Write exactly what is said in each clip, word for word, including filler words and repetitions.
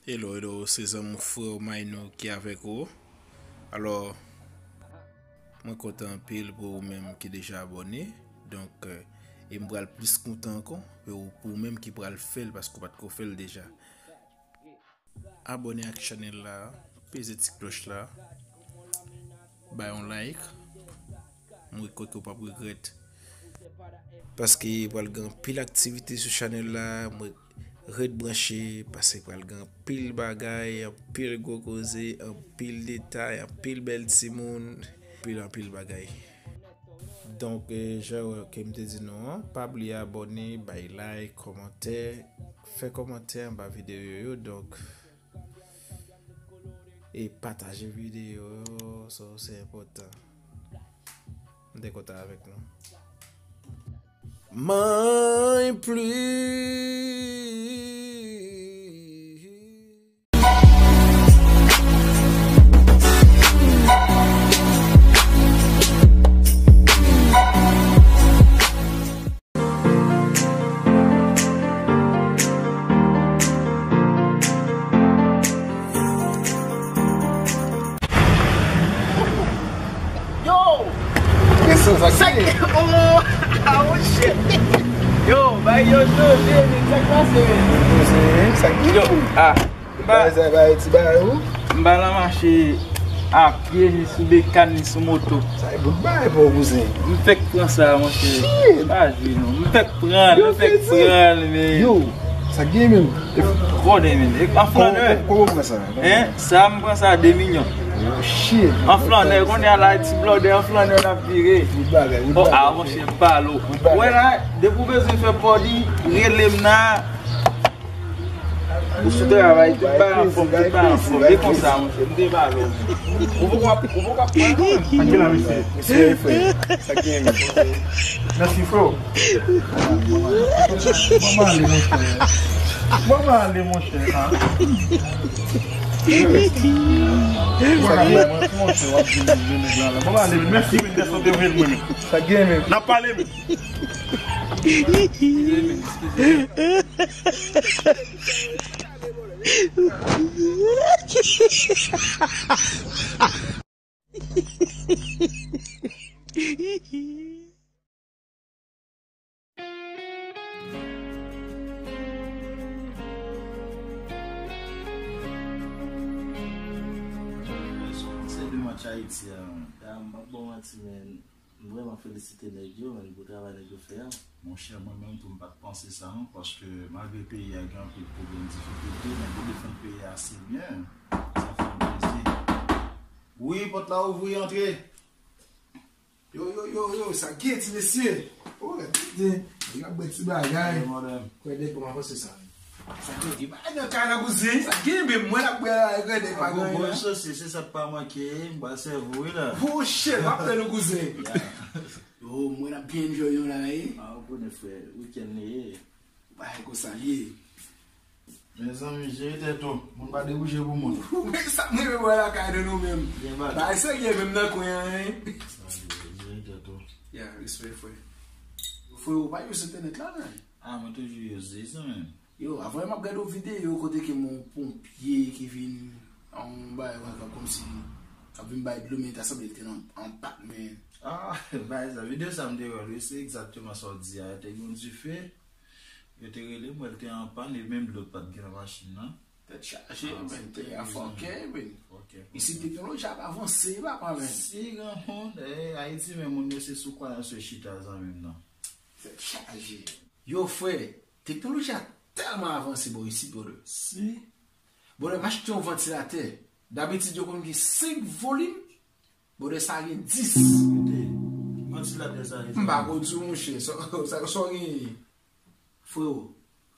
Hello, hello, se zanmi w frè w Mayno ki avèk ou. Alò, mwen kontan anpil pou ou menm ki deja abòne. Donk, eh, e m pral plis kontan ankò pou ou, pou ou menm ki pral fè l paske w pa t ko fè l deja. Abòne ak chanèl la, peze ti klòch la, bay yon like. Mwen kwè ke w p ap regrèt. Paske pral gen anpil aktivite sou chanèl la, mwen ret branche, paske pral gen anpil bagay, anpil gwo koze, anpil detay, anpil bèl timoun, anpil, anpil bagay. Donk, eh, jan ke m te di nou an, pa bliye abòne, bay like, kòmantè, fè kòmantè anba videyo yo. Donk, e pataje videyo yo, so, se enpòtan. M te kontan avèk nou. Mwen plis. Yo! Sa ki, oh! Ah, oh, shit! Yo, bay yo chanje, men sa k pase, men? Yo, ah. Bagay sa, bagay ti bagay ou. M pa nan mache a pye, ni sou bekàn, ni sou moto. Sa e bout bagay pou ou, kouzen. M fèk pran sa, monchè. Shit. Pa jwe non. M fèk pran l, m fèk pran l, men. Yo, sa gen menm? Twò de menm. E, an flanè. Kòman, kòman ou pran sa? Hein? Sa m pran sa de milyon. Oh, shit. An flanè, kounye a la, ti blòdè, an flanè, n ap vire. Bout bagay, bout bagay. Oh, ah, monchè, m pale w. Bout bagay. Wè la, depi w bezwen fè body, rele m nan. Ou sou travay, tout bagay anfòm, tout bagay anfòm. E konsa, monchè, m te pale w. Ou poko ap, ou poko ap pale non. Sa ki la, mesye? Mesye, frè. Sa ki gen, mesye? Mèsi, frè. Mwen ale, monchè. Mwen ale, monchè. Mwen ale, monchè. W ap di m de nèg la, la. Mwen ale, mèsi, men, dèske w te voye l mwen, men. Sa ki gen, men? N ap pale, men. Se de match Ayiti a, m pa bon manti, men. M vrèman felisite nèg yo, menn, pou travay nèg yo fè a. Monchè, mwen menm tou, m pa t panse sa, non, paske malgre peyi a gen anpil pwoblèm, difikilte, nèg yo defann peyi a ase byen. Sa fè m plezi. Wi, pòt la ouvri, antre. Yo, yo, yo, yo, sa gen, ti mesye. Oh, gade, nèg ap bwè ti bagay. Wi, madam. Kwè de pou m avanse sa. Sa k gen, pa nan kay la, kouzen. Sa k gen, men mwen ap bwè la, grandè pa gen anyen la. Sosye, se sa k pa manke, m pral sèvi w wi la. Oh shit, m ap tann ou, kouzen. Yo, mwen ap byen enjoy nou la, wi. Ah, ou konnen, frè, wikenn li ye. Bagay konsa l ye. Mezanmi, jere tèt ou. Moun pa debouje pou moun. Men sa m renmen wè lakay de nou menm. Bagay serye menm nan kwen an, hein. Jere tèt ou. Ya, respè, frè. Frè, ou pa jwe sou entènèt la, men. Ah, mwen toujou use zanmi m. Yo, avan m ap gade yon videyo kote ke yon ponpye ki vin, yon bagay wè kòmsi k ap vin bay dlo, men ta sanble l te nan yon pat, men. Ah, bagay sa, videyo sa m te wè l wi, se egzakteman sa w di a. Te gen yon dife, yo te rele m, wè l te an pàn, e menm dlo pa t gen nan machin nan. Tèt chaje, men, peyi a fòkè, men. Isit teknoloji ap avanse, papa, men. Si granmoun, eh, Ayiti, men moun yo se sou kwayans yo chita, zanmi m nan. Tèt chaje. Yo, frè, teknoloji a tèlman avanse bò isit, brother. Si. Brother, m achte yon vantilatè. Dabitid, yo konn gen senk volim. Brother, sa gen dis. Kote? Vantilatè sa, m pa ko di w, monchè. Sa, sa, sa w genyen? Freo.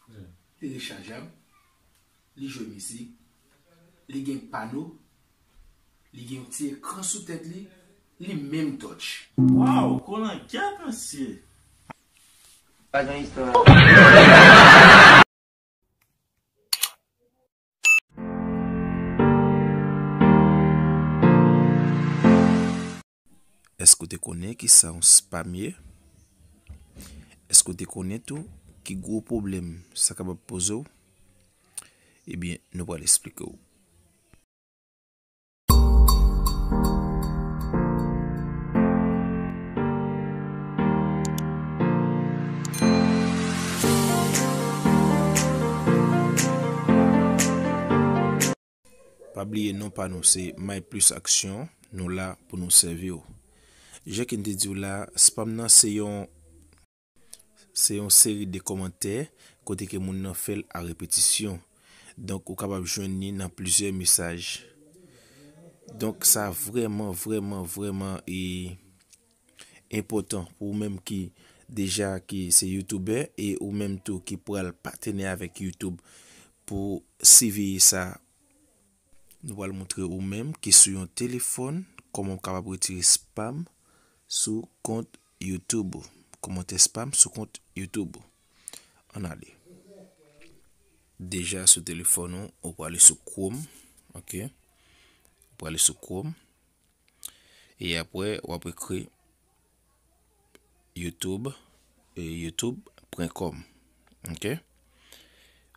Frè. Li rechajab. Li jwe mizik. Li gen pano. Li gen yon ti ekran sou tèt li. Li menm touch. Waw, kolankyèt, mesye. Pa gen istwa. Èske w te konnen kisa yon spam ye? Èske w te konnen tou ki gwo pwoblèm sa kapab poze w, ebyen, nou pral esplike w. Pa bliye non pa nou se My Plus Action, nou la pou nou sèvi w. Jan ke n te di w la, spam nan se yon, se yon seri de kòmantè kote ke moun nan fè l a repetisyon. Donk, ou kapab jwenn li nan plizyè mesaj. Donk, sa vrèman, vrèman, vrèman, e, enpòtan pou ou menm ki deja ki se youtubè e ou menm tou ki pral patnè avèk YouTube pou siveye sa. Nou pral montre ou menm ki sou yon telefòn kòman w kapab retire spam sou kont YouTube ou. Kòmantè spam sou kont YouTube ou. Ann ale. Deja sou telefòn ou, ou prale sou Chrome, ok? Ou prale sou Chrome. E apre, w ap ekri YouTube, e youtube pwen kòm, ok?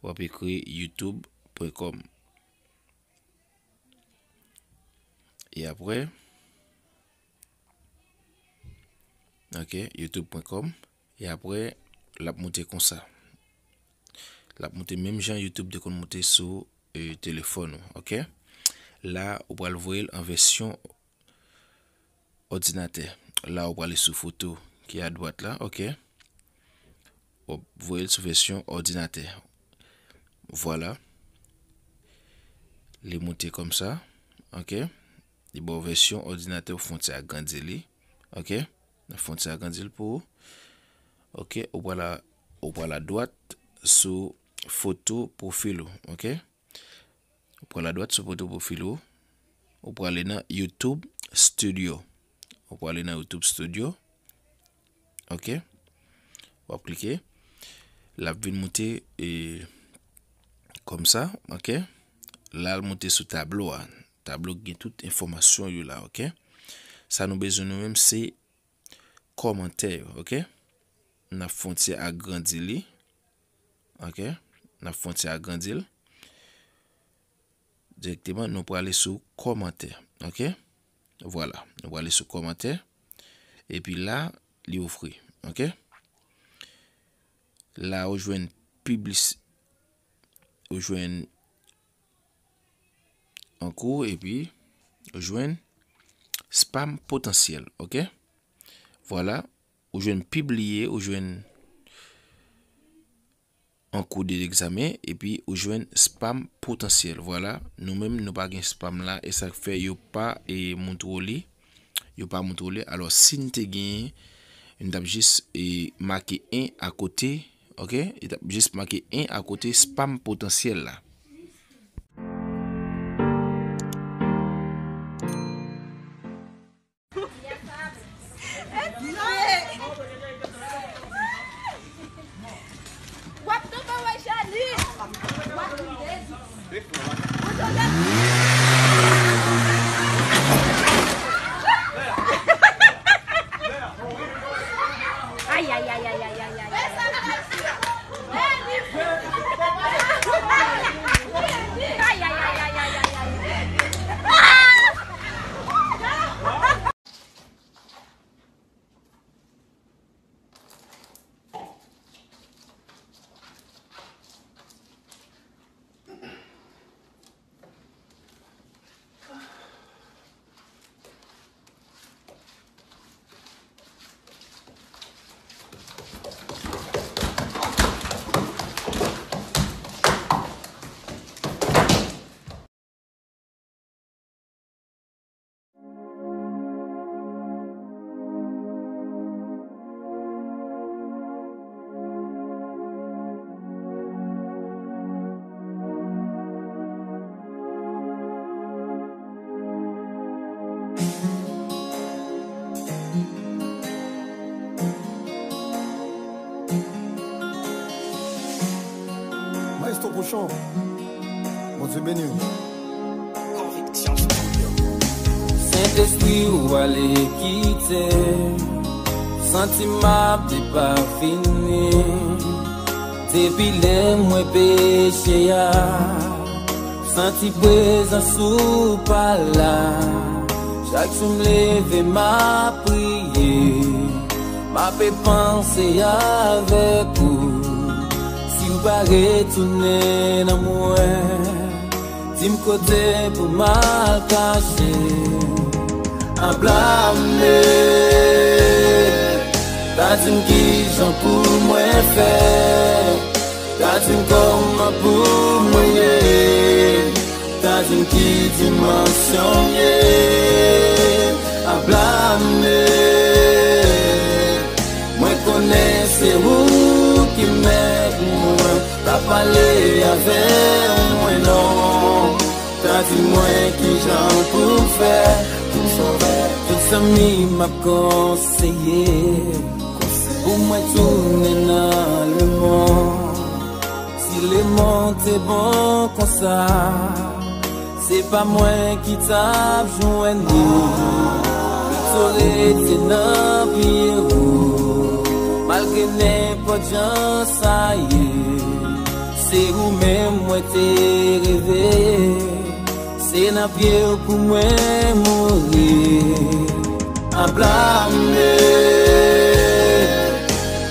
W ap ekri youtube pwen kòm. E apre, ok, youtube pwen kòm. E apre, l ap moute konsa. L ap moute menm jan YouTube te konn moute sou, e, telefòn ou, ok? La, ou pral voye l an vèsyon òdinatè. La, ou prale sou foto ki adwat la, ok? W ap voye l sou vèsyon òdinatè. Vwala. Li moute kòmsa, ok? Li ba w vèsyon òdinatè, ou fè yon ti agrandi li, ok? Ou fè yon ti agrandi l pou ou. Ok, ou pral a, ou pral adwat sou foto pwofil ou, ok? Ou pral adwat sou foto pwofil ou. Ou prale nan YouTube Studio. Ou prale nan YouTube Studio. Ok. W ap klike. L ap vin moute, e, kòmsa, ok. La, l moute sou tablo a. Tablo ki gen tout enfòmasyon yo la, ok. Sa nou bezwen nou menm, se kòmantè yo, ok. N ap fè yon ti agrandi li, ok. N ap fè yon ti agrandi l. Dirèkteman, nou prale sou kòmantè, ok. Vwala, nou prale sou kòmantè. Epi la, li ouvri, ok. La, ou jwenn piblis-, ou jwenn ankou, epi ou jwenn spam potansyèl, ok. Vwala, ou jwenn pibliye, ou jwenn ankou de legzamen, epi ou jwenn spam potansyèl. Vwala, nou menm, nou pa gen spam la, e sa k fè yo pa, e, montre w li, yo pa montre w li. Alò, si n te genyen, n t ap jis, e, make en akote, ok? N t ap jis make en akote spam potansyèl la. Ay, ay, ay, ay, ay, ay, ay. Maestro Pouchon, Bondye beni w. Conviction Studio. Sentespri ou ale kite m, santi m ap depafini. Depi lè m wè peche a, m santi prezans ou pa la. Chak jou m leve, m ap priye, m ape panse avèk ou. Si w pa retounen nan mwen, di m kote pou m al kache. A blame, ta di m kijan pou mwen fè. Ta di m kòman pou mwen ye. Ta di m ki dimansyon m ye. A blame, mwen konnen se ou ki mèt mwen. Pa pale avè mwen non. Ta di mwen kijan pou m fè pou m sove. Tout zanmi m ap konseye pou mwen tounen nan lemonn. Si lemonn te bon konsa, se pa mwen ki t ap jwenn li. Pito rete nan pye ou, malgre nenpòt jan sa ye. Se ou menm mwen te reve. Se nan pye w pou mwen mouri. A blame,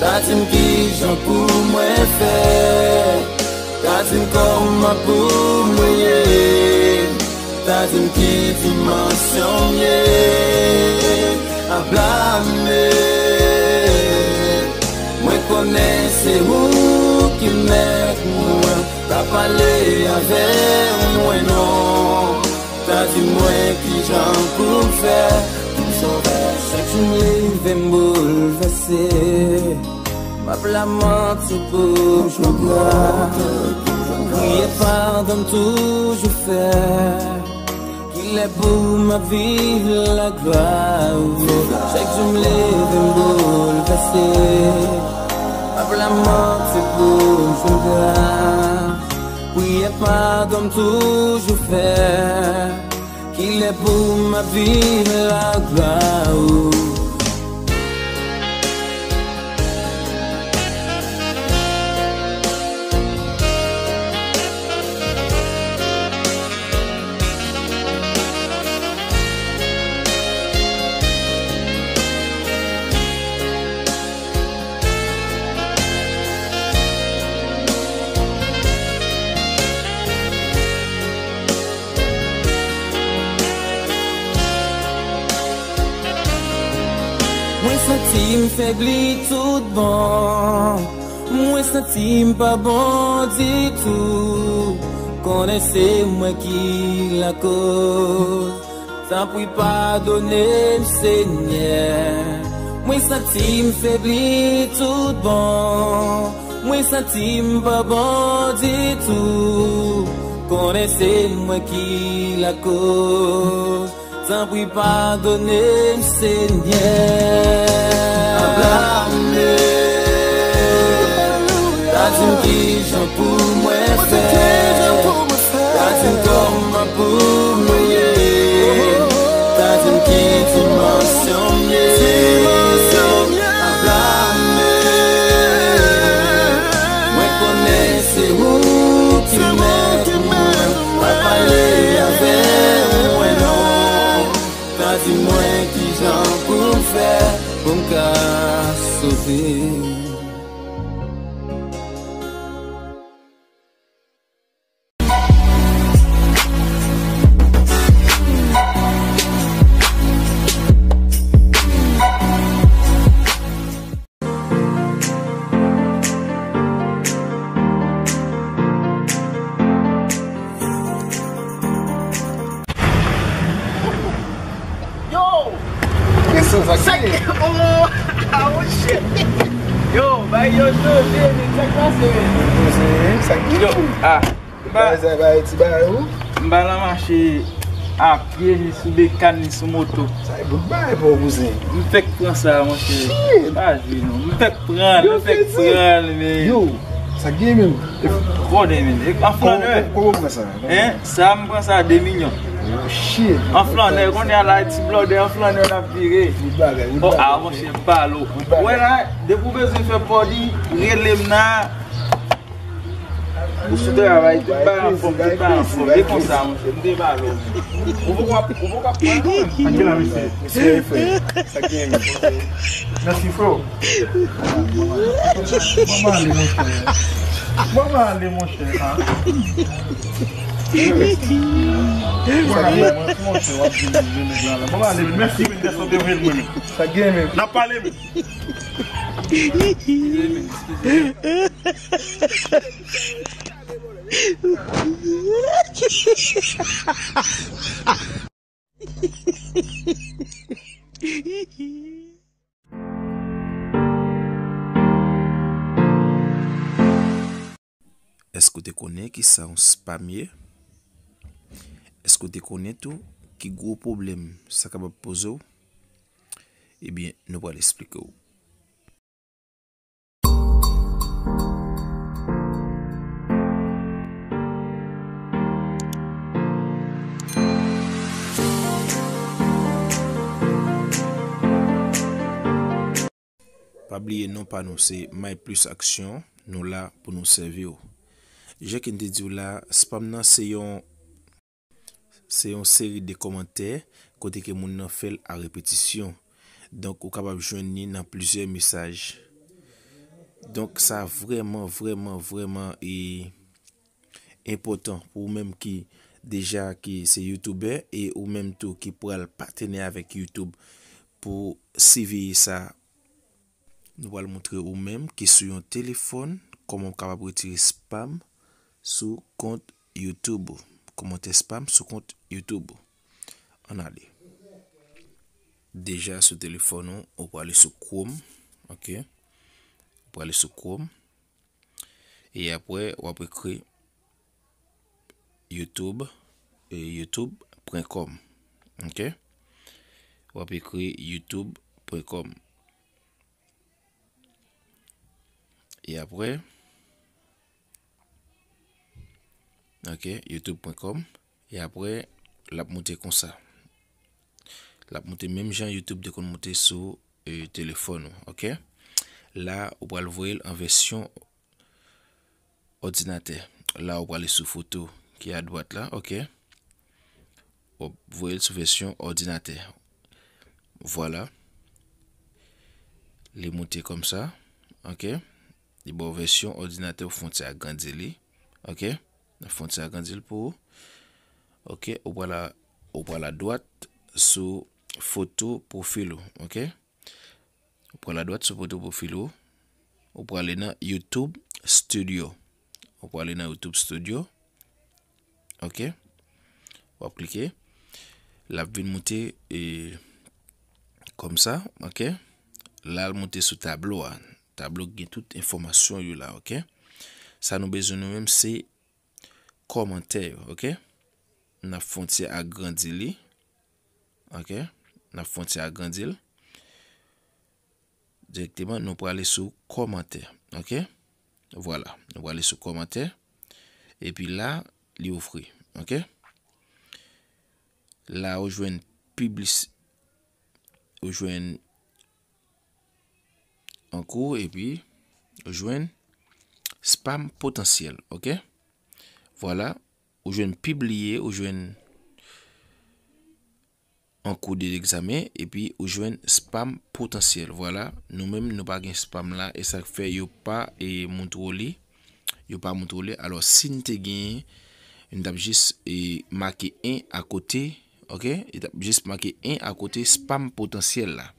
ta di m kijan pou mwen fè. Ta di m kòman pou mwen ye. Ta di m ki dimansyon m ye. A blame, mwen konnen se ou ki mèt mwen. Pa pale avè mwen non. Ta di mwen kijan pou m fè pou m sove. Chak jou m leve m boulvèse. M ap lamante pou m jwenn glwa. Priye padon m toujou fè. Kilè pou m ap viv laglwa ou. Chak jou m leve m boulvèse. M ap lamante pou m jwenn gras. Priyè padon m toujou fè. Kilè pou m ap viv laglwa ou. Mwen santi m febli tout bon. Mwen santi m pa bon ditou. Konnen se mwen ki lakoz. Tanpri padone m, Senyè. Mwen santi m febli tout bon. Mwen santi m pa bon ditou. Konnen se mwen ki lakoz. Tanpri padone m, Senyè. Pa blame. Ta di m kijan pou mwen fè. Ta di m kòman pou mwen ye. Ta di m ki dimansyon m ye. Pa blame. Mwen konnen se ou ki mèt mwen. Pa pale avè mwen non. Ta di mwen kijan pou m fè pou m ka sove. Yo! Kisa sa ki? Oh! Ah, oh, shit! Yo, bay yo chanje, men sa k pase, men? Yo, ah. Bay sa, bay ti bay ou. M pa nan mache a pye, ni sou bekàn, ni sou moto. Sa e bout bay pou ou, kouzen. M fèk pran sa, monchè. Shit! Pa jwe non. M fèk pran l, m fèk pran l, men. Yo, sa gen menm? Konnen, men. An flanè. Kòman ou pran sa? Hein? Sa, m pran sa de milyon. Oh, shit. An flanè, konnen a la, ti blòdè, an flanè, n ap vire. Bout bagay, bout bagay. Oh, ah, monchè, m pale w. Bout bagay. Wè la, depi w bezwen fè pòdi, rele m nan. Ou sou travay, tout bagay anfòm, tout bagay anfòm. E konsa, monchè, m te pale w. Ou poko ap, ou poko ap pran non. Sa ki la, mesye? Respè, frè. Sa ki gen? Mèsi, frè. Ban m ale, monchè. Ban m ale, monchè, a. Ban m ale, monchè, w ap di m vin nèg la, la. Ban m ale, mèsi, men, dèske w te vin, men. Sa gen, men. N ap pale, men. Èske w te konnen ki sa yon spam ye? Èske w te konnen tou ki gwo pwoblèm sa kapab poze w? Ebyen, nou pral esplike w. Pa bliye non pa nou se My Plus Action, nou la pou nou sèvi w. Jan ke n te di w la, spam nan se yon, se yon seri de kòmantè kote ke moun nan fè l a repetisyon. Donk, ou kapab jwenn li nan plizyè mesaj. Donk, sa vrèman, vrèman, vrèman e enpòtan pou ou menm ki deja ki se youtubè e ou menm tou ki pral patnè avèk YouTube pou siveye sa. Nou pral montre ou menm ki sou yon telefòn kòman w kapab retire spam sou kont YouTube ou. Kòmantè spam sou kont YouTube ou. Ann ale. Deja sou telefòn ou, ou prale sou Chrome, ok? Ou prale sou Chrome. E apre, w ap ekri YouTube, e youtube pwen kòm, ok? W ap ekri youtube pwen kòm. E apre, ok, youtube pwen kòm. E apre, l ap moute konsa. L ap moute menm jan YouTube te konn moute sou, e, telefòn ou, ok? La, ou pral voye l an vèsyon òdinatè. La, ou prale sou foto ki adwat la, ok? W ap voye l sou vèsyon òdinatè. Vwala. Li moute kòmsa, ok? Li ba w vèsyon òdinatè, ou fè yon ti agrandi li, ok? Ou fè yon ti agrandi l pou ou. Ok, ou pral a, ou pral adwat sou foto pwofil ou, ok? Ou pral adwat sou foto pwofil ou. Ou prale nan YouTube Studio. Ou prale nan YouTube Studio. Ok. W ap klike. L ap vin moute, e, kòmsa, ok. La, l moute sou tablo a. Tablo ki gen tout enfòmasyon yo la, ok. Sa nou bezwen nou menm, se kòmantè yo, ok. N ap fè yon ti agrandi li, ok. N ap fè yon ti agrandi l. Dirèkteman, nou prale sou kòmantè, ok. Vwala, nou prale sou kòmantè. Epi la, li ouvri, ok. La, ou jwenn piblis-, ou jwenn ankou, epi ou jwenn spam potansyèl, ok. Vwala, ou jwenn pibliye, ou jwenn ankou de legzamen, epi ou jwenn spam potansyèl. Vwala, nou menm, nou pa gen spam la, e sa k fè yo pa, e, montre w li, yo pa montre w li. Alò, si n te genyen, n t ap jis, e, make en akote, ok? N t ap jis make en akote spam potansyèl la.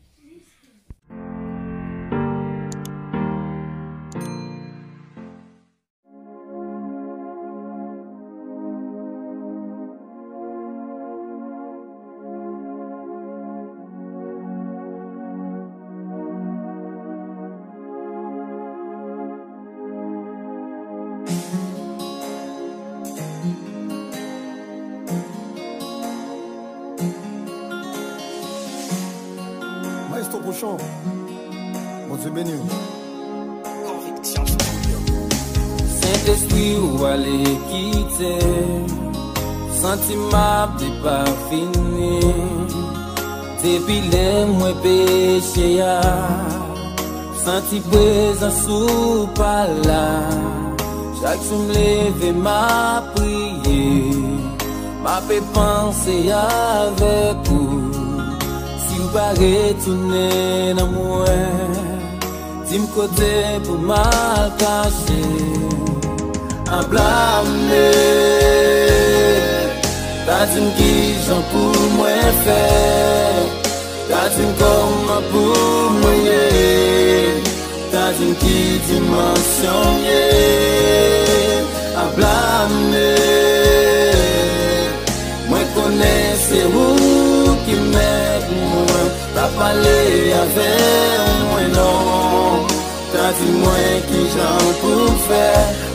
Maestro Pouchon, Bondye beni w. Conviction Studio. Sentespri ou ale kite m, santi m ap depafini. Depi lè m wè peche a, santi prezans ou pa la. Chak jou m leve, m ap priye, m ape panse avèk ou. Si w pa retounen nan mwen, di m kote pou m al kache. A blame, ta di m kijan pou mwen fè. Ta di m kòman pou mwen ye. Ta di m ki dimansyon m ye. A blame, mwen konnen se ou ki mèt mwen. Pa pale avè mwen non. Ta di mwen kijan pou m fè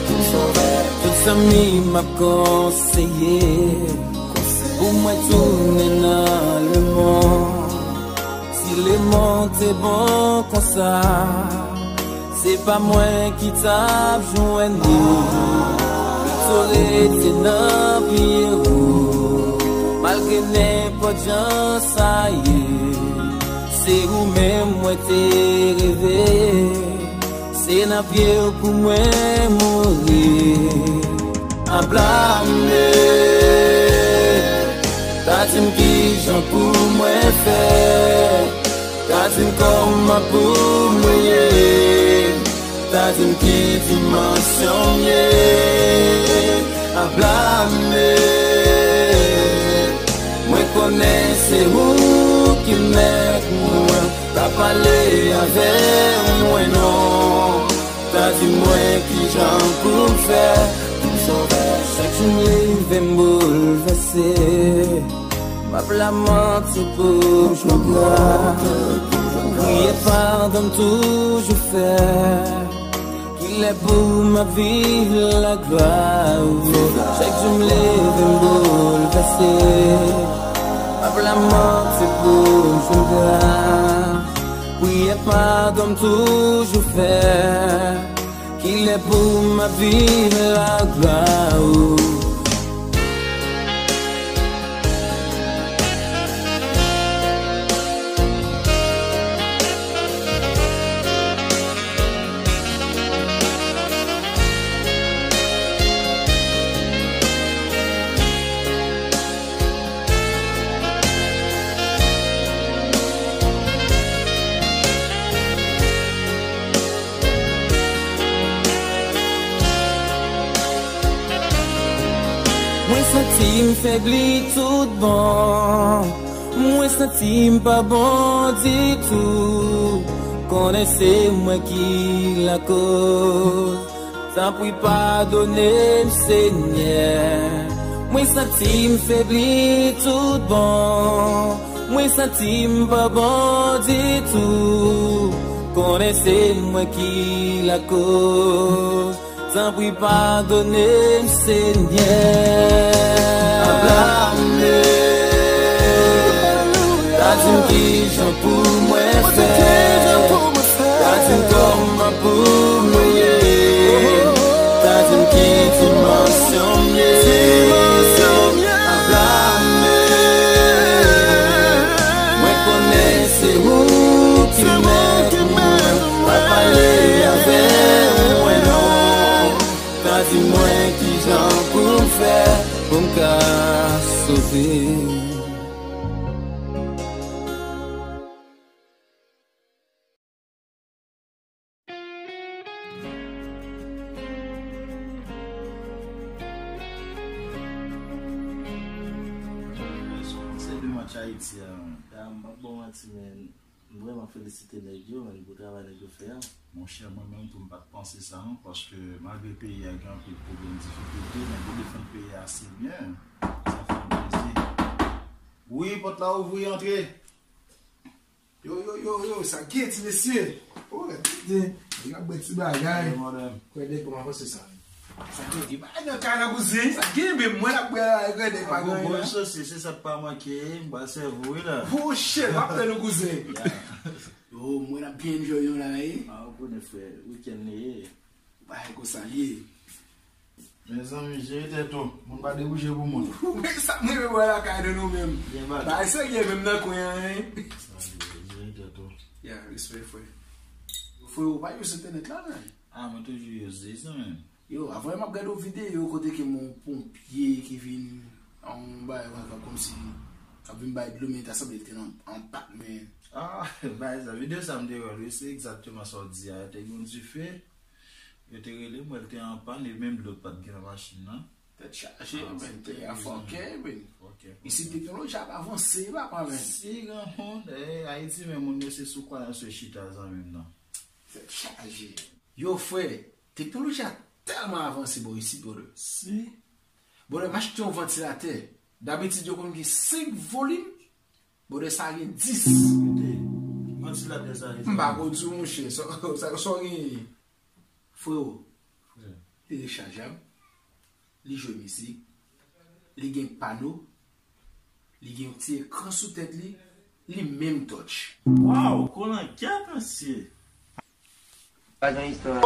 pou m sove. Tout zanmi m ap konseye pou mwen tounen nan lemonn. Si lemonn te bon konsa, se pa mwen ki t ap jwenn li. Pito rete nan pye ou, malgre nenpòt jan sa ye. Se ou menm mwen te reve. Se nan pye w pou mwen mouri. A blame, ta di m kijan pou mwen fè. Ta di m kòman pou mwen ye. Ta di m ki dimansyon m ye. A blame, mwen konnen se ou ki mèt mwen. Pa pale avè mwen non. Ta di mwen kijan pou m fè pou m sove. Chak jou m leve m boulvèse. M ap lamante pou jou gra. Priye padon m toujou fè. Kilè pou m ap viv laglwa ou? Chak jou m leve m boulvèse. M ap lamante pou jou gra. Priyè padon m toujou fè. Kilè pou m ap viv laglwa ou? Mwen santi m febli tout bon. Mwen santi m pa bon ditou. Konnen se mwen ki lakoz. Tanpri padone m, Senyè. Mwen santi m febli tout bon. Mwen santi m pa bon ditou. Konnen se mwen ki lakoz. Tanpri padone m, Senyè. Pa blame. Ta di m kijan pou mwen fè. Ta di m kòman pou mwen ye. Ta di m ki dimansyon m ye. Pa blame. Mwen konnen se ou ki mèt mwen. Pa pale avè mwen non. Ta di mwen kijan pou m fè pou m ka sove. Se de match Ayiti a, man. M p ap ba w manti, men. M vrèman felisite nèg yo, man, pou travay nèg yo fè a. Monchè, mwen menm tou, m pa t panse sa, non, paske malgre peyi a gen anpil pwoblèm, difikilte, nèg yo defann peyi a ase byen. Sa fè m plezi. Wi, pòt la ouvri, antre. Yo, yo, yo, yo, sa gen, ti mesye? O, gade, nèg ap bwè ti bagay. Wi, madam. Kwè de kòman panse sa? Sa gen, gen bagay nan kay la, kouzen. Sa gen, men mwen ap bwè la, gade, pa gen anyen la. Bon, sòsye, se sa k pa manke, m pral sèvi w, wi, la. Oh, shit, m ap tann ou, kouzen. Ya. Yo, mwen ap byen enjoy nou la, wi. A, ou konnen, frè, wikenn li ye. Bagay konsa li ye. Mezanmi, jere tèt ou. Moun pa debouje pou moun. Men sa mwen menm wè lakay de nou menm. Gen bagay. Bagay serye menm nan kwen an, hein. Sa li ye, jere tèt ou. Ya, respè, frè. Frè, ou pa use entènèt la, men. A, mwen toujou use, zanmi. Yo, avan m ap gade yon videyo kote ke yon ponpye ki vin, yon bagay kòmsi k ap vin bay dlo, men ta sanble l te nan, an pat, men. Ah, bagay sa, videyo sa m te wè l, wi, se egzakteman sa w di a. Te gen yon dife, yo te rele m, wè l te an pàn, e menm dlo pa t gen nan machin nan. Tèt chaje, men te a fòkè, men. Isit teknoloji ap avanse, papa, men. Si granmoun, eh, Ayiti, men moun yo se sou kwayans yo chita, zanmi m nan. Tèt chaje. Yo, frè, teknoloji a tèlman avanse bò isit, brother. Si. Brother, m achte yon vantilatè. Dabitid, yo konn gen senk volim. Brother, sa gen dis. Kote? Vantilatè sa, m pa ko di w, monchè. Sa, sa, sa w genyen? Freo, li rechajab, li jwe mizik, li gen pano, li gen yon ti ekran sou tèt li, li menm touch. Waw, kolangyèt, mesye! Pa gen istwa.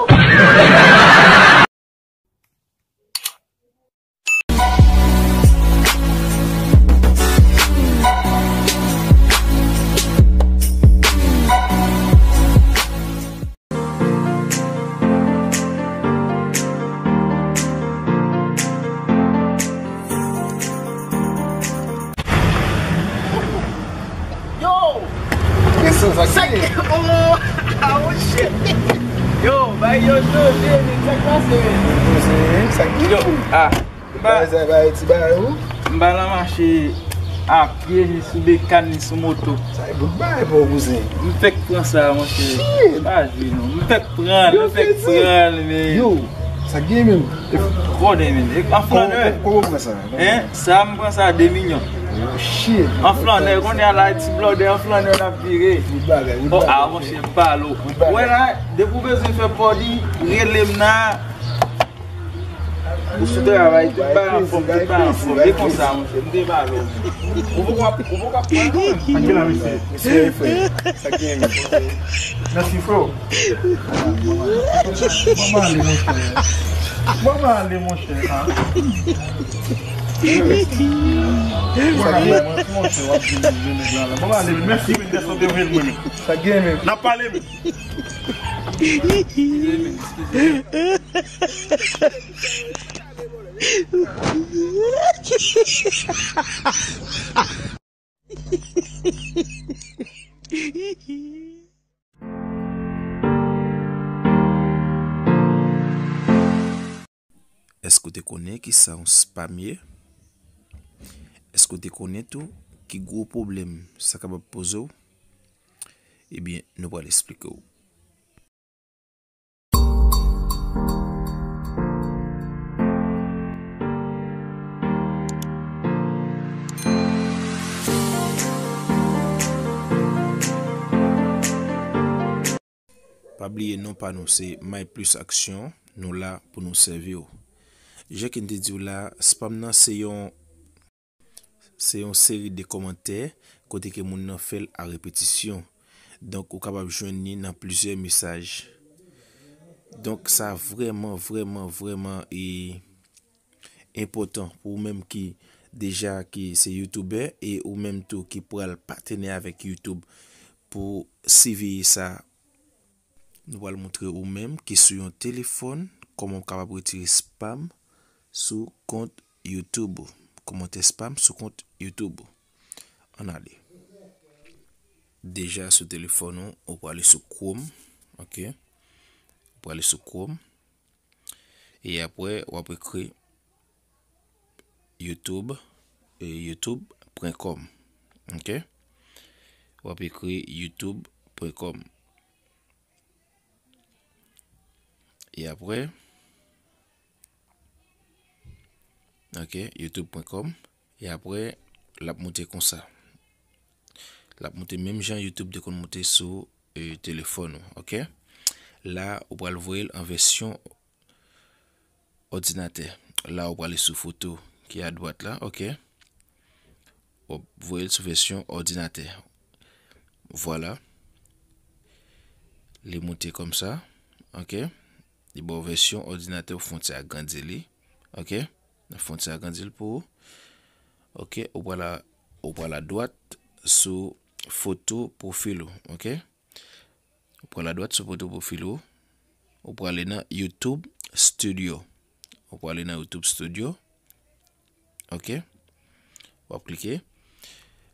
Yo! Kisa sa ki? Oh! Ah, oh, shit! Yo, bay yo chanje, men sa k pase, men? Yo, ah. Bay sa, bay ti bay ou. M pa nan mache a pye, ni sou bekàn, ni sou moto. Sa e bout bay pou kouzen. M fèk pran sa, monchè. Shit! Pa jwe non. M fèk pran l, m fèk pran l, men. Yo, sa gen menm? Twò de mil. An flanè. Kòman w pran sa? Hein? Sa m pran sa de milyon. Oh, shit. An flanè, kounye a la, ti blòdè an flanè l ap vire. Bout bagay, bout bagay. Oh, ah, monchè, m pale w. Wè la, depi w bezwen fè pòdi, rele m nan. Ou sou travay, tout bagay anfòm, tout bagay anfòm. E konsa, monchè, m te pale w. Ou poko ap, ou poko ap pale w menm. Sa ki la, mesye? Mesye, frè. Sa ki gen menm? Mèsi, frè. Ban m ale, monchè. Ban m ale, monchè. Ah. Ban m ale, monchè. W ap di m vin nèg la, la. Ban m ale, mèsi, men, dèske w te vin mwen. Sa ki gen menm? N ap pale, men. Èske w te konnen kisa yon spam ye? Èske w te konnen tou ki gwo pwoblèm sa kapab poze w? Ebyen, nou pral esplike w. Pa bliye non pa nou se My Plus Action, nou la pou nou sèvi w. Jan ke n te di w la, spam nan se yon Se yon seri de kòmantè kote ke moun nan fè l a repetisyon. Donk, ou kapab jwenn li nan plizyè mesaj. Donk, sa vrèman, vrèman, vrèman e enpòtan pou ou menm ki deja ki se youtubè e ou menm tou ki pral patnè avèk YouTube pou siveye sa. Nou pral montre ou menm ki sou yon telefòn kòman w kapab retire spam sou kont YouTube ou. Kòmantè spam sou kont YouTube ou. Ann ale. Deja sou telefòn ou, ou prale sou Chrome, ok? Ou prale sou Chrome. E apre, w ap ekri YouTube, e youtube pwen kòm. Ok? W ap ekri youtube pwen kòm. E apre, ok, youtube pwen kòm. E apre, l ap moute konsa. L ap moute menm jan YouTube te konn moute sou, e, telefòn ou, ok? La, ou pral voye l an vèsyon òdinatè. La, ou prale sou foto ki adwat la, ok? W ap voye l sou vèsyon òdinatè. Vwala. Li moute kòmsa, ok? Li ba w vèsyon òdinatè, ou fè yon ti agrandi li, ok? Ou fè yon ti agrandi l pou ou. Ok, ou pral a, ou pral adwat sou foto pwofil ou, ok? Ou pral adwat sou foto pwofil ou. Ou prale nan YouTube Studio. Ou prale nan YouTube Studio. Ok. W ap klike.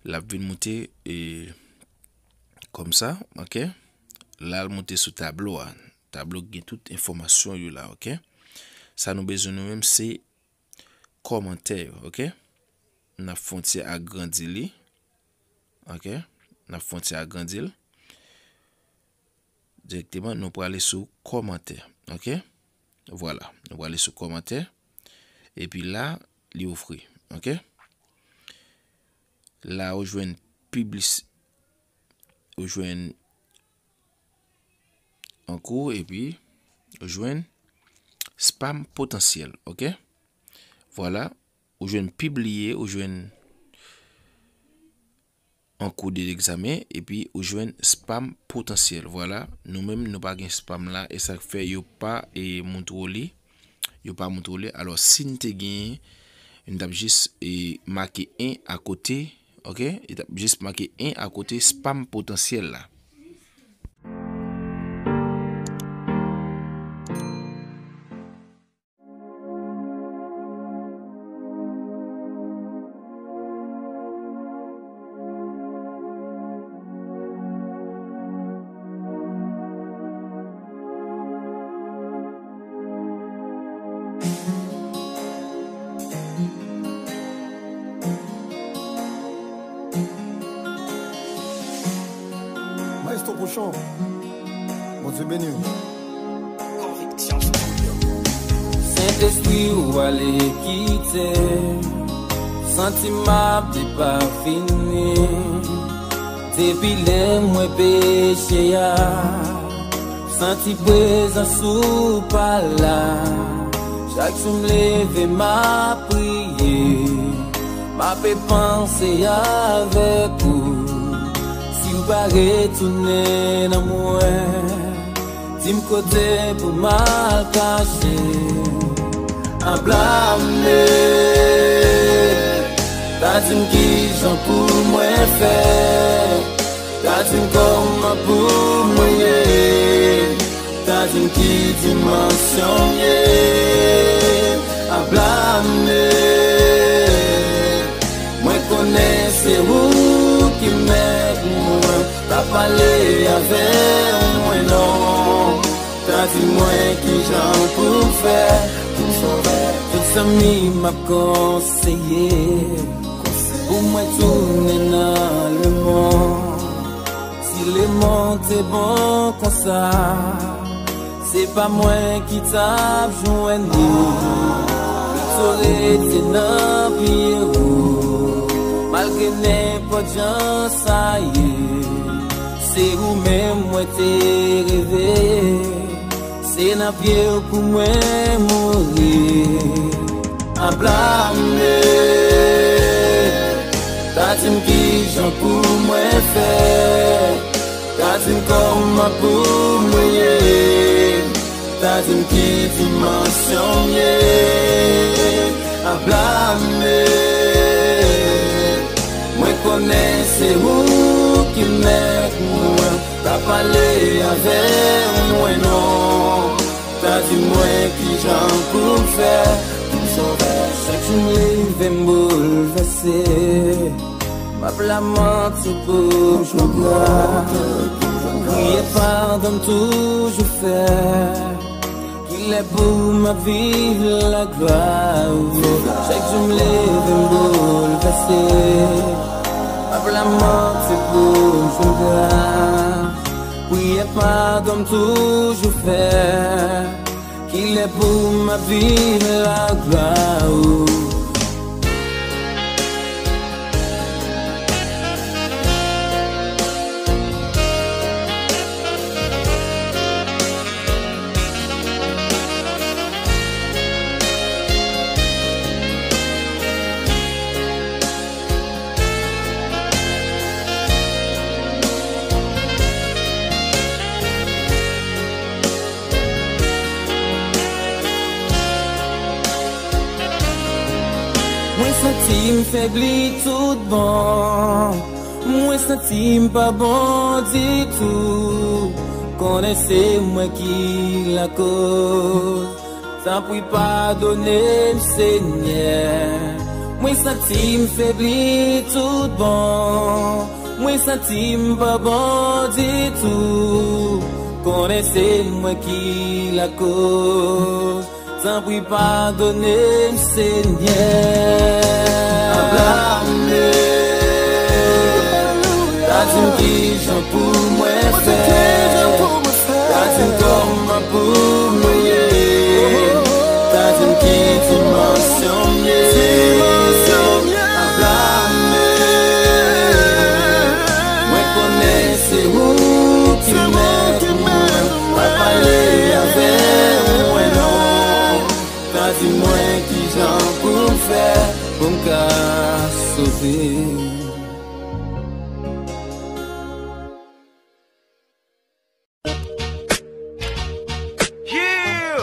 L ap vin moute e, kòmsa. Ok. La, l moute sou tablo a. Tablo ki gen tout enfòmasyon yo la. Ok. Sa nou bezwen nou menm, se kòmantè yo. Ok. N ap fè yon ti agrandi li. Ok. N ap fè yon ti agrandi l. Dirèkteman, nou prale sou kòmantè. Ok. Vwala. Nou prale sou kòmantè. Epi la, li ouvri. Ok. La, ou jwenn piblis-, ou jwenn ankou, epi ou jwenn spam potansyèl. Ok. Vwala. Ou jwenn pibliye, ou jwenn ankou de legzamen, epi ou jwenn spam potansyèl. Vwala, nou menm, nou pa gen spam la, e sa k fè yo pa, e, montre w li, yo pa montre w li. Alò, si n te genyen, n t ap jis, e, make en akote, ok? N t ap jis make en akote spam potansyèl la. Maestro Pouchon, Bondye beni w. Sentespri ou ale kite m, santi m ap depafini. Depi lè m wè peche a, santi prezans ou pa la. Chak jou m leve m ap priye, m ape panse avèk ou. Si w pa retounen nan mwen, di m kote pou m al kache. A blame, ta di m kijan pou mwen fè. Ta di m kòman pou mwen ye. Ta di m ki dimansyon m ye. A blame, mwen konnen se ou ki mèt mwen. Pa pale avè mwen non. Ta di mwen kijan pou m fè pou m sove. Tout zanmi m ap konseye pou mwen tounen nan lemonn. Si lemonn te bon konsa, se pa mwen ki t ap jwenn li. Pito rete nan pye ou, malgre nenpòt jan sa ye. Se ou menm mwen te reve. Se nan pye w pou mwen mouri. A blame, ta di m kijan pou mwen fè. Ta di m kòman pou mwen ye. Ta di m ki dimansyon m ye. A blame, mwen konnen se ou ki mèt mwen. Pa pale avè mwen non. Ta di mwen kijan pou m fè pou m sove. Chak jou m leve m boulvèse. M ap lamante pou m jwenn gra. Priye padon m toujou fè. Kilè pou m ap viv laglwa ou? Chak jou m leve m boulvèse. M ap lamante pou m jwenn gras. Priyè padon m toujou fè. Kilè pou m ap viv laglwa ou? Mwen santi m febli tout bon. Mwen santi m pa bon ditou. Konnen se mwen ki lakoz. Tanpri padone m, Senyè. Mwen santi m febli tout bon. Mwen santi m pa bon ditou. Konnen se mwen ki lakoz. Tanpri padone m, Senyè. Pa blame. Pa di m kijan pou mwen fè. Pa di m kòman pou mwen ye. Pa di m ki dimansyon m ye. Pa blame. Mwen konnen se ou ki mèt mwen. Mwen pale avè ou, mwen non. Pa di mwen kijan pou m fè pou m ka sove. Yeah!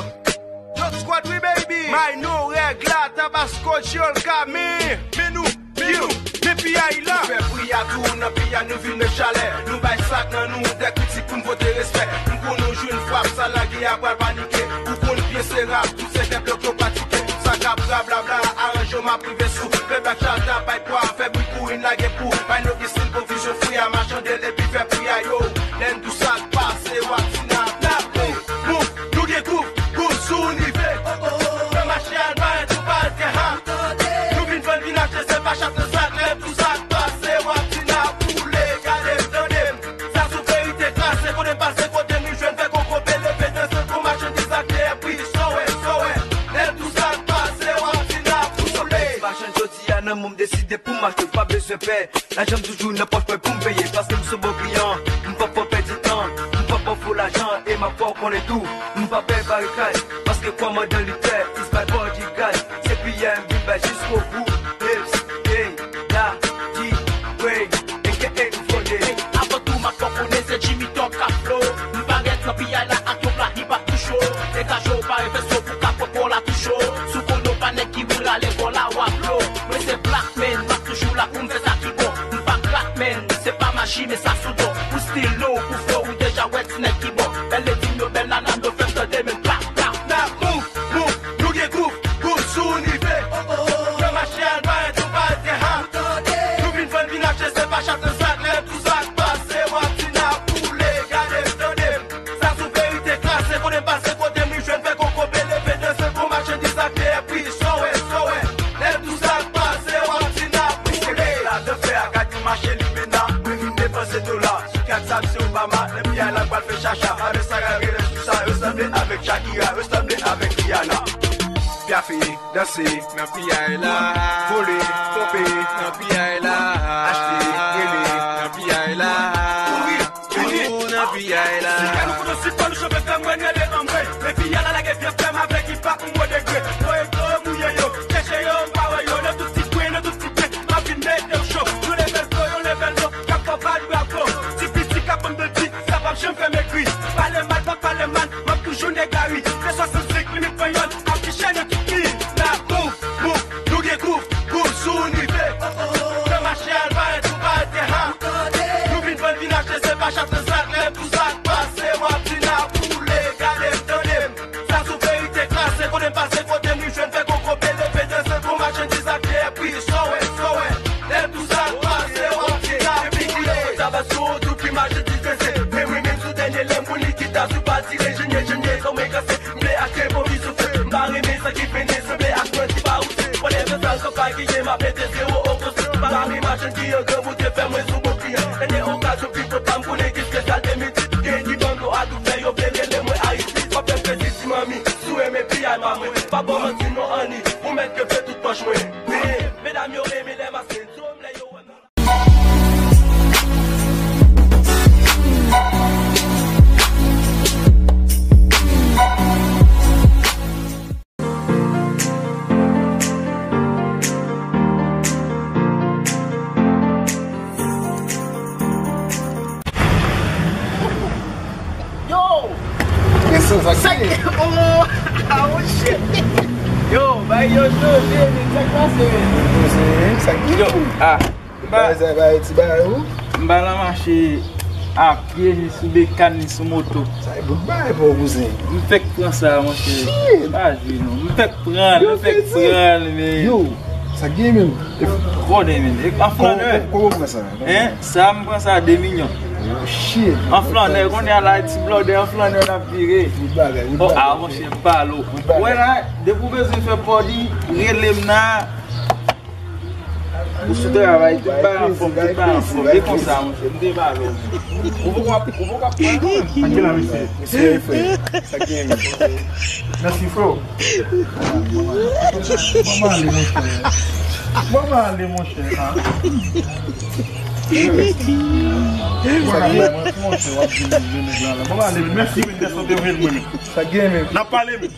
Dot Squad, wi, baby! May nou règ la, Tabasco, Jol, Kami, men nou, men nou, men piyay la! Fè pri a tou, nan piyay nou vin met chalè. Nou bay sak nan nou, dè kritik pou n vote respè. M pou nou jwenn frap, sa lage a pral panike. Ou konn pye se rap, tout se kè blòk yo pratike. Sa k ap rablabla, aranje w, m ap rive sou. Fè blak chata, bay pwa, fè bri pou in lage pou. Bay nou ki stil, pwovizyon fri a, machande l epi fè pri a yo. Lè n tou sa k pase, w ap di n ap, n ap mouf, mouf, nou gen groove, groove sou nou rive. Nan mache al bay tou pa al gen ha. Nou vin vann, vin achte, se pa chak nan sak, lè tou sa k pase, w ap di n ap boule, gade m, tande m. Sa sou verite klase, kote m pase, kote m jwenn, fè koko pele, fè danse, pou machandiz ak lè pri, sowè, sowè. Lè tou sa k pase, w ap di n ap boule. Machann jodi a nan mwen m deside pou m achte, pa bezwen pè. Lajan m toujou nan pòch mwen pou m peye, paske m se bon kliyan. M p ap fè w pèdi tan, m p ap ba w fo lajan, e m ap fè w konnen tou. M pa pè barikad, paske kòmandan lite, is my bodyguard. Se piyay m vin bay jiskobou. Hips, gang, la, di, brain, A K A nouvo name. Avan tou, m ap fè w konnen se Jimmy Talk k ap flow. M parèt nan piyay la ak yon pla hip hop tou cho. Degaje w, pare fè so pou ka pran kò la tou cho. Si w konnen w pa nèg ki vin rale kò la, w ap lo. Mwen se Black Man, m ap toujou la pou m fè sa ki bon. M pa crack man, se pa maji, men sa sou do. Pou stil nou, pou flow, ou deja wè ti nèg ki bon. Bèl lady m yo, bèl nana m yo, fè m tande men klap, klap. N ap move, move, nou gen groove, groove sou nou rive. Nan mache al bay tou pa al gen ha. Nou vin vann, vin achte, se pa chak nan sak, lè tou sa k pase, w ap di n ap boule, gade m, tande m. Sa sou verite klase, kote m pase, kote m jwenn, fè koko pele, fè danse, pou machandiz ak lè pri, sowè, sowè. Lè tou sa k pase, w ap di n ap boule. La de fè a, gad yon mache limena, mwen vin depanse dola. Sou kat sab se Obama, lè piyay la pral fè chacha. Avè sa gade lè sou sa, yo sanble avèk Shakira, yo sanble avèk Rihanna. Pyafe, danse, nan piyay la. Vole, ponpe, nan piyay la. Achte, rele, nan piyay la. Kouri, vini. Ou nan piyay la. Si kè nou kono si fò nou chofe fè mwen rele anmwey. Men piyay la lage vye fè m avèk hip hop m gwo degre. Voye dlo mouye yo, chèche yo m pa wè yo. Nan tout ti kwen, nan tout ti kwen, m ap vin mete w cho. Yon level flow, yon level low, k ap fè w bat bravo. Ti piti k ap banm de di, sa p ap janm fè m egri. Pale mal, pa pale mal, m ap toujou nèg lari. Se swasannsenk minit panyòl ap kiche nan tout peyi. N ap move, move, nou gen groove, groove sou nou rive. Nan mache al bay tou pa al gen ha. Nou vin vann, vin achte, se pa chak nan sak, lè tou sa k pase, w ap di n ap boule, gade m, tande m. Sa sou verite klase, kote m pase, kote m jwenn, fè koko pele, fè danse, pou machandiz ak lè pri, sowè, sowè. Lè tou sa k pase, w ap di n ap boule. Tabasco, tout ki machandiz prese. Men mwen menm sou dènye lè, moun likid ta sou pati, le jenye, jenye, kòman kase. M vle achte bon vi soufle. M pa renmen sa ki fene, sanble ak mwen ki pa ouse. Whatever sa l ka pa genyen, m ap mete zewo o konsè. M pa renmen machann ki an gran moute, fè mwen sou bon kliyan. Dènye okazyon, pi pòt pa m konnen ki spesyal de midi. Gen ki bann dlo a tou fè, yo vle rele mwen Ayiti. W ap fè m plezi, ti manmi, si w renmen piyay pa mwen. Pa ba w manti non, Annie, ou mèt kenbe tout pòch mwen. Men, medam yo renmen lè m ap senn zo m, lè yo wè m nan Yo! Kesyon sa ki ye? Oh! Ah, oh, shit! Yo, bay yo chanje, men sa k pase, men? Sa ki yo? Ah! Bay sa, bay ti bay ou? M pa nan mache. A pye, ni sou bekàn, ni sou moto. Sa e bout bagay pou ou, kouzen. M fèk pran sa, monchè. Shit! Pa jwe non. M fèk pran l, m fèk pran l, men. Yo, sa gen menm. Konnen, men. E an flannè. Kòman, kòman ou pran sa? Hein? Sa, m pran sa de milyon. Yo, shit. An flannè, kounye a la, ti blòdè an flannè n ap vire. Bout bagay, bout bagay. Oh, ah, monchè, m pale w. Bout bagay. Wè la, depi w bezwen fè pòdi, rele m nan. Ou sou travay, tout bagay anfòm, tout bagay anfòm. E konsa, monchè, m te pale w. Ou poko ap, ou poko ap pran non. Anke la, mesye. Mesye, frè. Sa ki gen. Mèsi, frè. Ban m ale, monchè. Ban m ale, monchè. Ban m ale, monchè, w ap vin, vin, vin la. Ban m ale, mèsi, men, dèske w te vin, mwen, men. Sa ki gen, men. N ap pale, men.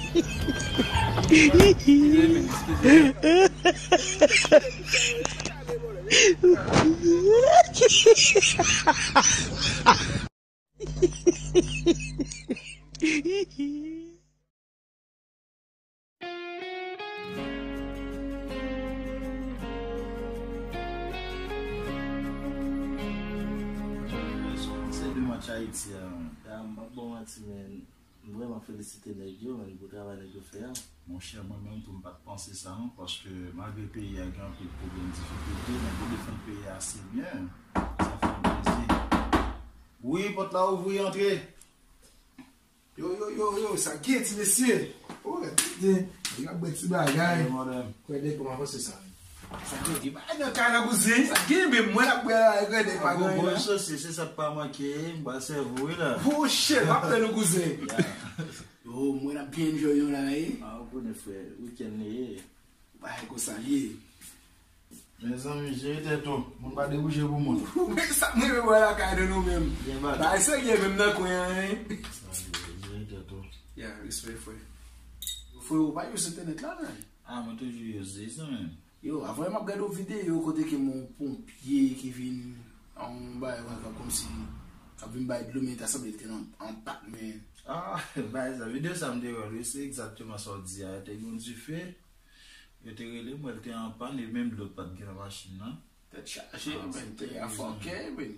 Se de match Ayiti a, m p ap ba w manti, men. M vrèman felisite nèg yo, men, pou travay nèg yo fè a. Monchè, mwen menm tou, m pa t panse sa non, paske malgre peyi a gen anpil pwoblèm, difikilte, nèg yo defann peyi a ase byen. Sa fè m plezi. Wi, pòt la ouvri, antre. Yo, yo, yo, yo, sa gen, ti mesye? Oh, gade, nèg ap bwè ti bagay. Wi, madam. Kwè nèg kòman panse sa. Sa gen, gen bagay nan kay la, kouzen. Sa gen, men mwen ap bwè la, gade, pa gen anyen la. Bon, sòsye, se sa k pa manke, m pral sèvi w wi la. Oh shit, m ap tann ou, kouzen. Yo, mwen ap byen enjoy yon la, wi. Ah, ou konnen, frè, wikenn li ye. Bagay konsa li ye. Mezanmi, jere tèt ou, moun pa debouje pou moun. Men sa mwen menm wè lakay de nou menm. Bagay serye menm nan kwen an, wi. Sa li ye, jere tèt ou. Ya, respè, frè. Frè, ou pa use entènèt la, men. Ah, mwen toujou use, zanmi. Yo, avan m ap gade yon videyo kote ke yon ponpye ki vin, yon bagay, kòmsi, k ap vin bay dlo, men ta sanble li te nan, an pat, men. Ah, bay sa, videyo sa m te wè l, wi, se egzakteman sa w di a. Te gen yon dife, yo te rele m, wè l te an pàn, e menm dlo pa t gen nan machin nan. Tèt chaje, men, peyi a fòkè, men.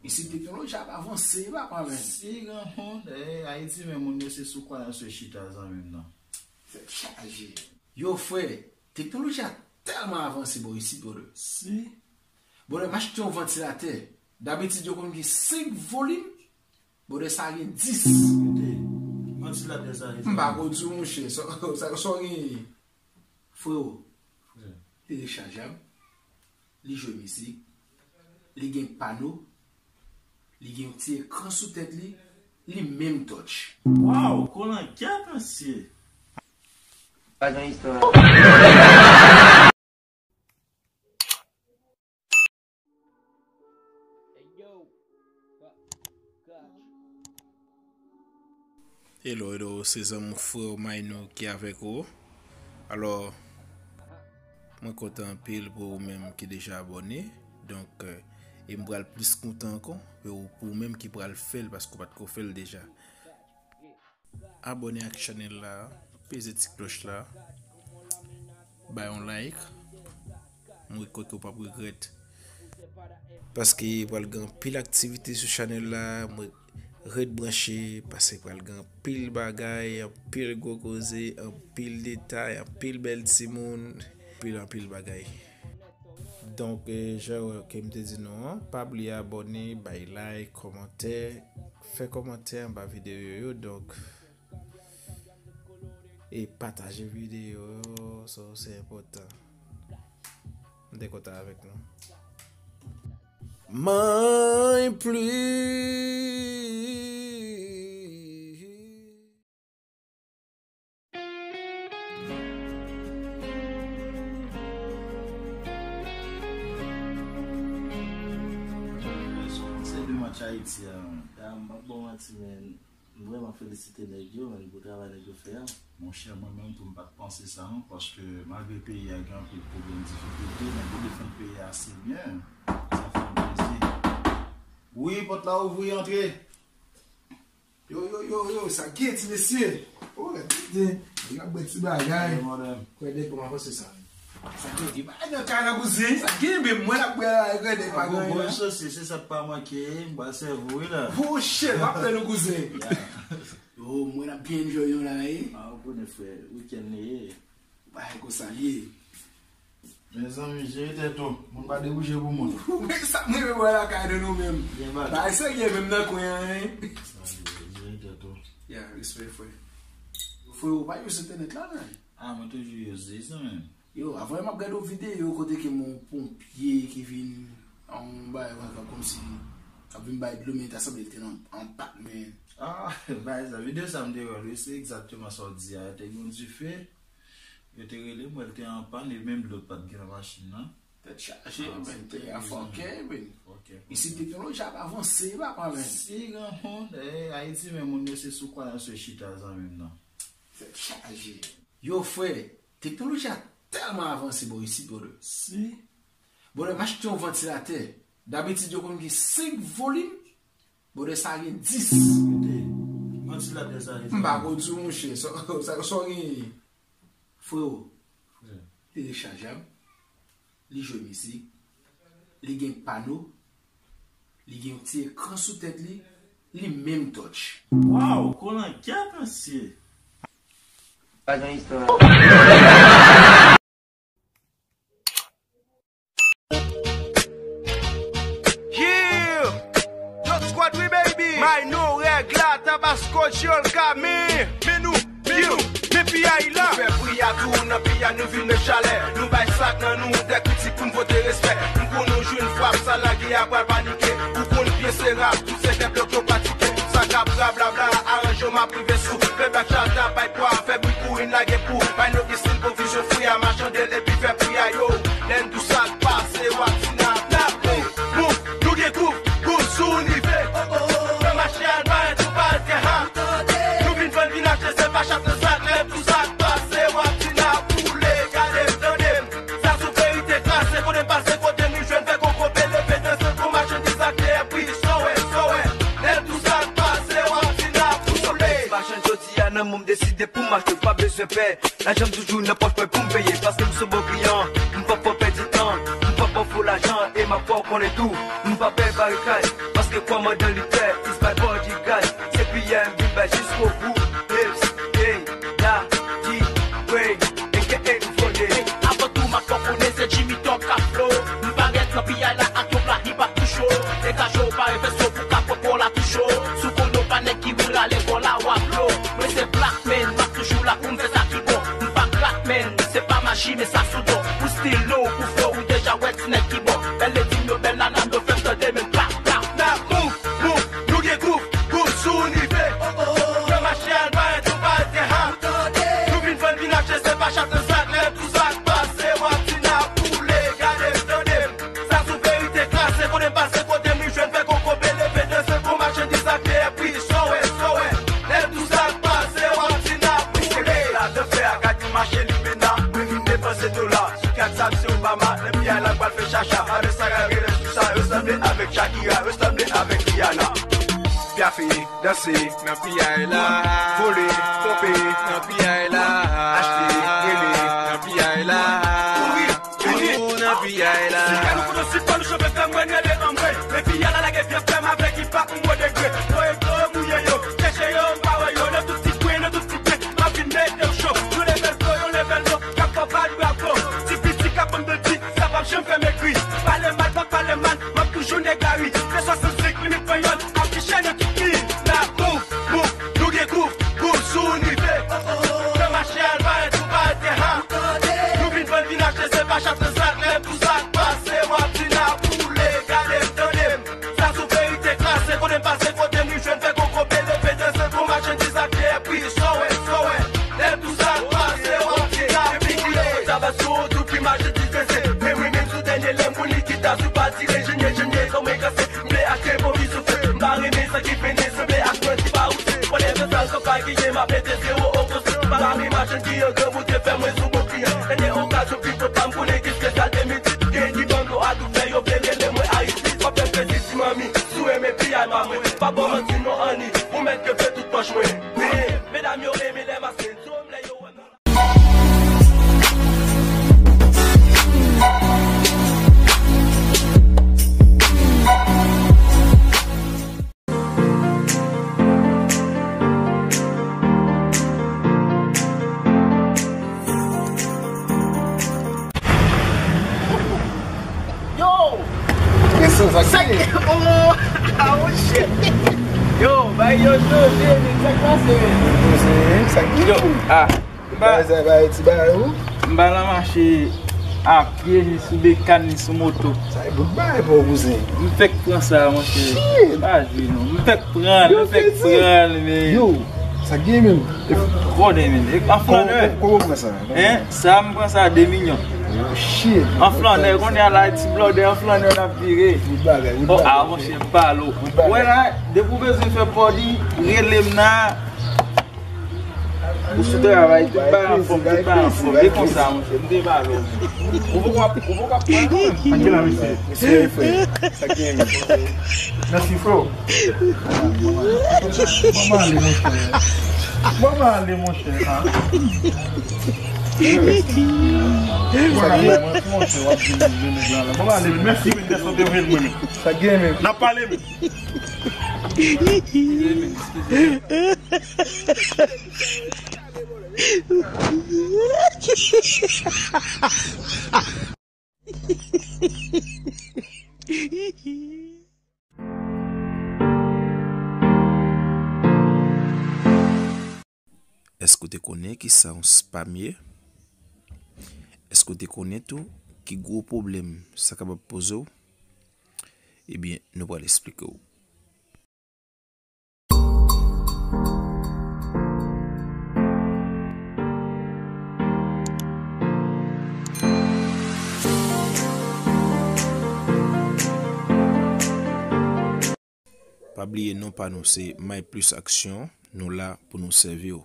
Isit teknoloji ap avanse, papa, men. Si granmoun, eh, Ayiti, men moun yo se sou kwayans yo chita, zanmi m nan. Tèt chaje. Yo, frè, teknoloji a tèlman avanse bò isit, brother. Si. Brother, m achte yon vantilatè. Dabitid, yo konn gen senk volim. Brother, sa gen dis. Vantilatè sa, m pa ko di w, monchè. Sa, sa, sa w genyen? Freo, li rechajab. Li jwe mizik. Li gen pano. Li gen yon ti ekran sou tèt li. Li menm touch. Waw, kolangyat, mesye. Pa gen istwa. Hello, hello, se zanmi w frè w Mayno ki avèk ou. Alò, mwen kontan anpil pou ou menm ki deja abòne. Donk, eh, e m pral plis kontan ankò pou ou, pou ou menm ki pral fè l, paske w pa t ko fè l deja. Abòne ak chanèl la, peze ti klòch la, bay yon like. Mwen kwè ke w p ap regrèt. Paske pral gen anpil aktivite sou chanèl la, mwen ret branche, paske pral gen anpil bagay, anpil gwo koze, anpil detay, anpil bèl timoun, anpil, anpil bagay. Donk, eh, jan ke m te di nou an, pa bliye abòne, bay like, kòmantè, fè kòmantè anba videyo yo. Donk, e pataje videyo yo, sa se enpòtan. M te kontan avèk nou. Mwen plis. Se de match Ayiti a, m p ap ba w manti, men. M vrèman felisite nèg yo, men, pou travay nèg yo fè a. Monchè, mwen menm tou, m pa t panse sa non, paske malgre peyi a gen anpil pwoblèm, difikilte, nèg yo defann peyi a ase byen. Sa fè m plezi. Wi, pòt la ouvri, antre. Yo, yo, yo, yo, sa gen, ti mesye? Oh, gade, nèg ap bwè ti bagay. Kwè nèg kòman panse sa. Sa k gen bagay nan kay la, kouzen? Sa k gen, men mwen la, bwè la, rèd, pa gen anyen la. Bon, sòsye, se sa k pa manke, m pral sèvi w, wi, la. Bon, shit, m ap tann ou, kouzen. Yo, mwen ap byen enjoy nou la, wi. Ah, ou konnen, frè, weekend li ye. Bagay konsa li ye. Mezanmi, jere tèt ou. Moun pa debouje pou moun. Ou wè sa mwen menm wè lakay de nou menm. Bagay serye menm nan kwen an, hein. Jere tèt ou. Ya, respè, frè. Frè, ou pa yo sou entènèt la, men. Ah, mwen toujou yo zi, sa menm. Yo, avan m ap gade yon videyo kote ke yon ponpye ki vin, yon bagay wè, kòmsi ap vin bay dlo, men ta sanble li te nan, an pat, men. Ah, bagay sa, videyo sa m te wè l, wi, se egzakteman sa w di a. Te gen yon dife, yo te rele m, wè l te an pàn, e menm dlo pa t gen nan machin nan. Tèt chaje, men, te a fòkè, men. Isi teknoloji ap avanse, papa, men. Si granmoun, eh, Ayiti, men moun yo se sou kwayans yo chita, zanmi m nan. Tèt chaje. Yo, frè, teknoloji a tèlman avanse bò isi, brother. Si. Brother, m achte yon vantilatè. Dabitid, yo konn gen senk volim. Brother, sa gen dis. Kote? Vantilatè sa ye? M pa ko di w, monchè. Sa, sa, sa w genyen? Freo, li rechajab, li jwe mizik, li gen pano, li gen yon ti ekran sou tèt li, li menm touch. Waw, kolankyè, mesye! Pa gen istwa. Yeah! Dot Squad, wi, baby! May nou règ la, Tabasco, Jiyol, Kami. Men nou, men nou, men piyay la. Fè pri a tou, nan piyay nou vin met chalè. Nou bay sak nan nou, dèk kritik pou n pote respè. M pou nou jwenn frap, sa lage a pral panike. Ou konn pye se rap, tout sektè blòk yo pratike. Sa k ap rablabla, aranje w, m ap rive sou. Fè blak chata, bay pwa, fè bri pou vin lage pou. Bay nou pistil, pwovizyon, fri a, machande l, epi fè pri a yo. Lè n tou sa k pase, w ap di n ap, n ap mouf, mouf, nou gen gouf, gouf sou nou rive. Nan mache al bay tou pa al gen ha. Nou vin vann, vin achte, se pa chak nan sak, lè tou sa k pase, w ap di n ap boule, gade m, tande m. Sa sou verite klase, kote m pase, kote m jwenn, fè koko pele, pete se pou machandiz ak lè pri, sowè, sowè. Lè tou sa k pase, w ap di n ap boule. Machann jodi a nan men m, deside pou m achte, pa bezwen pè. Lajan m toujou nan pòch mwen pou m peye, paske m se bon kliyan. M p ap fè w pèdi tan, m p ap ba w fo lajan, e m ap fè w konnen tou. M pa pè barikad, paske kòmandan lite, is my bodyguard. Se piyay m vin bay jiskobou. Hips, yeah, da, di, Wayne, A K A nouvo name. Avan tou, m ap fè w konnen se Jimmy Talk k ap flow. M parèt nan piyay la ak yon pla hip hop tou cho. Degaje w, pare fè so pou ka pran kò la tou cho. Si w konnen w pa nèg ki vin rale kò la, w ap lo. Mwen se Black Man, m ap toujou la pou m fè sa ki bon. M pa crack man, se pa maji, men sa sou do. Pou stil nou, pou flow, ou deja wè ti nèg ki bon. Bèl ledi m yo, bèl nana m yo, fè m tande men klap, klap. N ap mouf, mouf, nou gen gouf, gouf sou nou rive. Nan mache al bay tou pa al gen ha. Nou vin vann, vin achte, se pa chak nan sak, lè tou sa k pase, w ap di n ap boule, gade m, tande m. Sa sou verite klase, kote m pase, kote m jwenn, fè koko pele, pete se pou machandiz ak lè pri, sowè, sowè. Lè tou sa k pase, w ap di n ap boule. Ladan fè a, gad yon mache limena, mwen vin depanse dola. Sou kat sab se Obama, lè piyay la pral fè chacha. Avè sa gade sou sa, yo sanble avèk Shakira, yo sanble avèk Rihanna. Pyafe, danse, nan piyay la. Vole, ponpe, nan piyay la. Achte, rele, nan piyay la. Kouri, vini. Ou nan piyay la. Si kè nou kono si pa nou chòfe fè mwen rele anmwey. Men piyay la lage vye frè m avèk hip hop mwen degre. Voye dlo mouye yo, chèche yo, m pa wè yo. Nan tout ti kwen, nan tout ti kwen, m ap vin mete w cho. Yon level flow, yon level low, k ap fè w bat bravo. Ti piti k ap ban m de di, sa p ap janm fè m egri. Pale mal, pa pale mal, m ap toujou nèg lari. Se swasannsenk minit panyòl, ap kiche nan kiki. N ap mouf, mouf, nou gen gouf, gouf sou nou rive. Nan mache al bay tou pa al gen ha. Nou vin vann, vin achte, se pa chak nan sak, lè tou sa k pase, w ap di n ap boule, gade m, tande m. Sa sou verite klase, kote m pase, kote m jwenn, fè koko pele, pete se pou machandiz ak lè pri, sowè, sowè. Lè tou sa k pase, w ap di n ap boule. Tabasco, tout ki machandiz peze. Men mwen menm sou dènye lè, moun likid ta sou pati, le jenye, jenye, kòm mwen kase. M vle achte bon vi soufle. M pa renmen sa ki fene, sanble ak mwen ki pa woute. Pwolèm de sal, sa pa genyen, m ap mete zewo o konsè. M pa renmen machann ki an gran moute, fè mwen sou bon kliyan. Dènye okazyon, pi pòt pa m konnen ki espesyal de midi. Gen ki bando a tou fè, yo vle rele mwen Ayiti. W ap fè plezi ti manmi, si w renmen piyay pa mwen. Pa ba w manti non Annie, ou mèt kenbe tout pòch mwen. Men, medam yo renmen lè maske, so m lè yo wè m nan. Sa k pase, men? Yo, ah, m pa, sa bay ti bagay ou? M pa nan mache a pye, ni sou bekàn, ni sou moto. Sa e bout bagay pou ou, kouzen. M fèk pran sa, monchè. Shit! Pa jwe non. M fèk pran l, m fèk pran l, men. Yo, sa gen menm? Konnen, men. E, an flanè. Kòman, kòman ou pran sa? Hein? Sa, m pran sa de milyon. Yo, shit. An flanè, konnen a la, ti blòdè, an flanè, n ap vire. Bout bagay, bout bagay. Oh, ah, monchè, m pale w. Bout bagay. Wè la, depi w bezwen fè pòdi, rele m nan. Ou sou travay, tout bagay anfòm, tout bagay anfòm. E konsa, monchè, m te pale w. Ou poko ap, ou poko ap pale non, menm. Anke la, mesye. Mesye, frè. Sa ki gen menm? Mèsi, frè. Ban m ale, monchè. Ban m ale, monchè, a. Ban m ale, monchè, w ap vin, vin, vin la. Ban m ale, mèsi, men, dèske w te voye l mwen, men. Sa ki gen menm? N ap pale, men. Èske w te konnen ki sa yon spam ye? Èske w te konnen tou ki gwo pwoblèm sa kapab poze w? Ebyen, nou pral esplike w. Pa bliye non pa nou se My Plus Action, nou la pou nou sèvi w.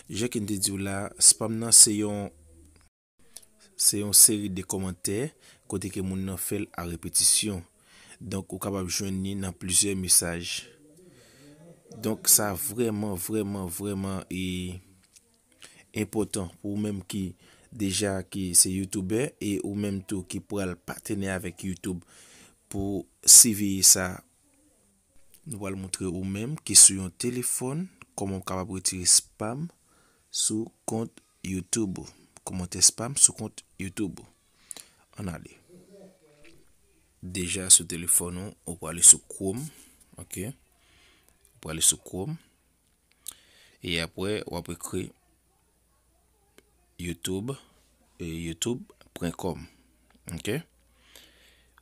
Jan ke n te di w la, spam nan se yon Se yon seri de kòmantè kote ke moun nan fè l a repetisyon. Donk, ou kapab jwenn li nan plizyè mesaj. Donk, sa vrèman, vrèman, vrèman, e, enpòtan pou ou menm ki deja ki se youtubè e ou menm tou ki pral patnè avèk YouTube pou siveye sa. Nou pral montre ou menm ki sou yon telefòn kòman w kapab retire spam sou kont YouTube ou. Kòmantè spam sou kont YouTube ou. Ann ale. Deja sou telefòn ou, ou prale sou Chrome, ok? Ou prale sou Chrome. E apre, w ap ekri YouTube, e youtube pwen kòm, ok?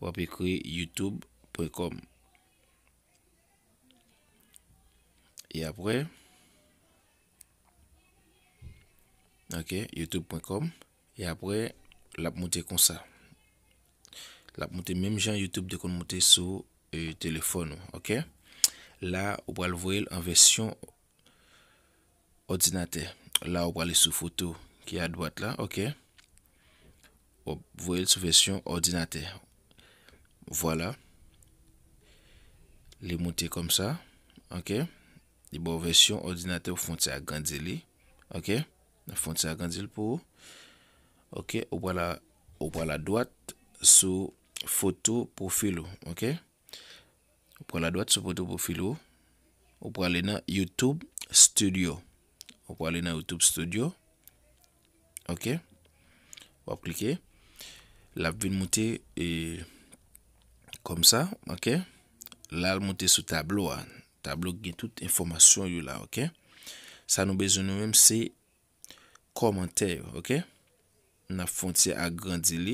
W ap ekri youtube pwen kòm. E apre, ok, youtube pwen kòm. E apre, l ap moute konsa. L ap moute menm jan YouTube te konn moute sou, e, telefòn ou, ok? La, ou pral voye l an vèsyon òdinatè. La, ou prale sou foto ki adwat la, ok? W ap voye l sou vèsyon òdinatè. Vwala. Li moute konsa, ok? Li ba w vèsyon òdinatè, ou fè w ti agrandi li, ok? N ap fè w ti agrandi l pou ou. Ok, ou pral a, ou pral adwat sou foto pwofil ou, ok? Ou pral adwat sou foto pwofil ou. Ou prale nan YouTube Studio. Ou prale nan YouTube Studio. Ok? W ap klike. L ap vin moute, e, konsa, ok? La, l moute sou tablo a. Tablo ki gen tout enfòmasyon yo la, ok? Sa nou bezwen nou menm, se kòmantè yo, ok? N ap fè w ti agrandi li,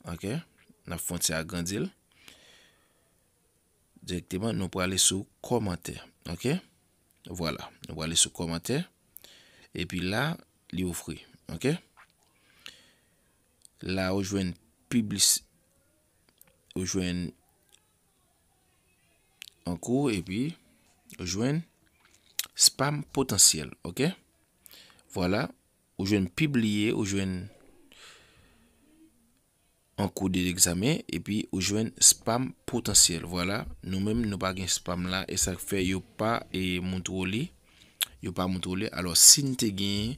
ok? N ap fè w ti agrandi l. Dirèkteman, nou prale sou kòmantè, ok? Vwala, nou prale sou kòmantè. Epi la, li ouvri, ok? La, ou jwenn piblis-, ou jwenn ankou, epi ou jwenn spam potansyèl, ok? Vwala, ou jwenn pibliye, ou jwenn ankou de legzamen, epi ou jwenn spam potansyèl. Vwala, nou menm, nou pa gen spam la, e sa k fè yo pa, e, montre w li, yo pa montre w li. Alò, si n te genyen,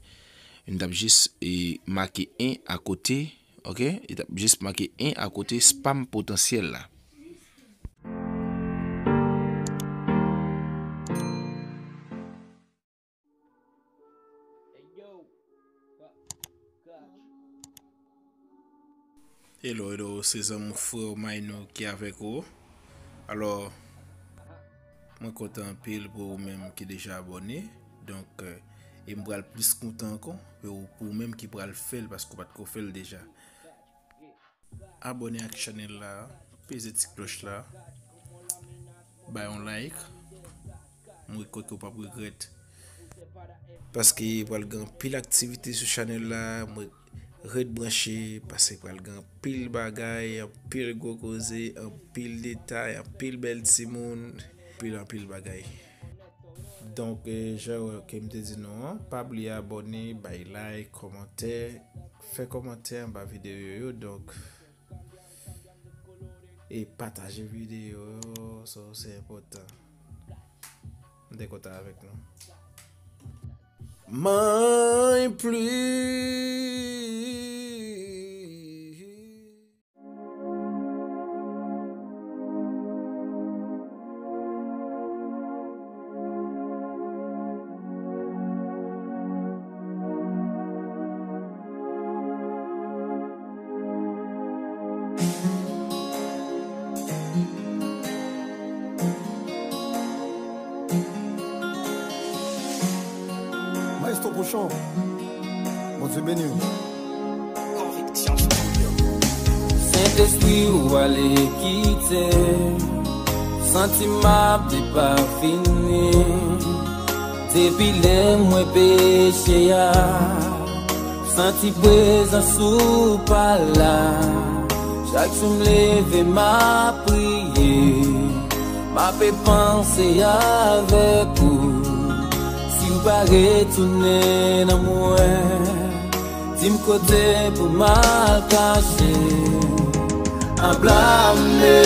n t ap jis, e, make en akote, ok? N t ap jis make en akote spam potansyèl la. Hello, hello, se zanmi w, frè w Mayno ki avèk ou. Alò, Mwen kontan anpil pou ou menm ki deja abòne. Donk, euh, e m pral plis kontan ankò pou ou, pou ou menm ki pral fè l paske ou pa t ko fè l deja. Abòne ak chanèl la, peze ti klòch la, bay yon like. Mwen kwè ke w p ap regrèt. Paske pral gen anpil aktivite sou chanèl la, mwen ret branche, paske pral gen anpil bagay, anpil gwo koze, anpil detay, anpil bèl timoun, anpil, anpil bagay. Donk, eh, jan ke m te di nou an, pa bliye abòne, bay like, kòmantè, fè kòmantè anba videyo yo. Donk, e pataje videyo yo, so, se enpòtan. M te kontan avèk nou. Mwen plis. Maestro Pouchon, Bondye beni w. Sentespri ou ale kite m, santi m ap depafini. Depi lè mwen peche a, santi prezans ou pa la. Chak jou m leve m ap priye, m ape panse avèk ou. Si w pa retounen nan mwen, di m kote pou m al kache. Ablame,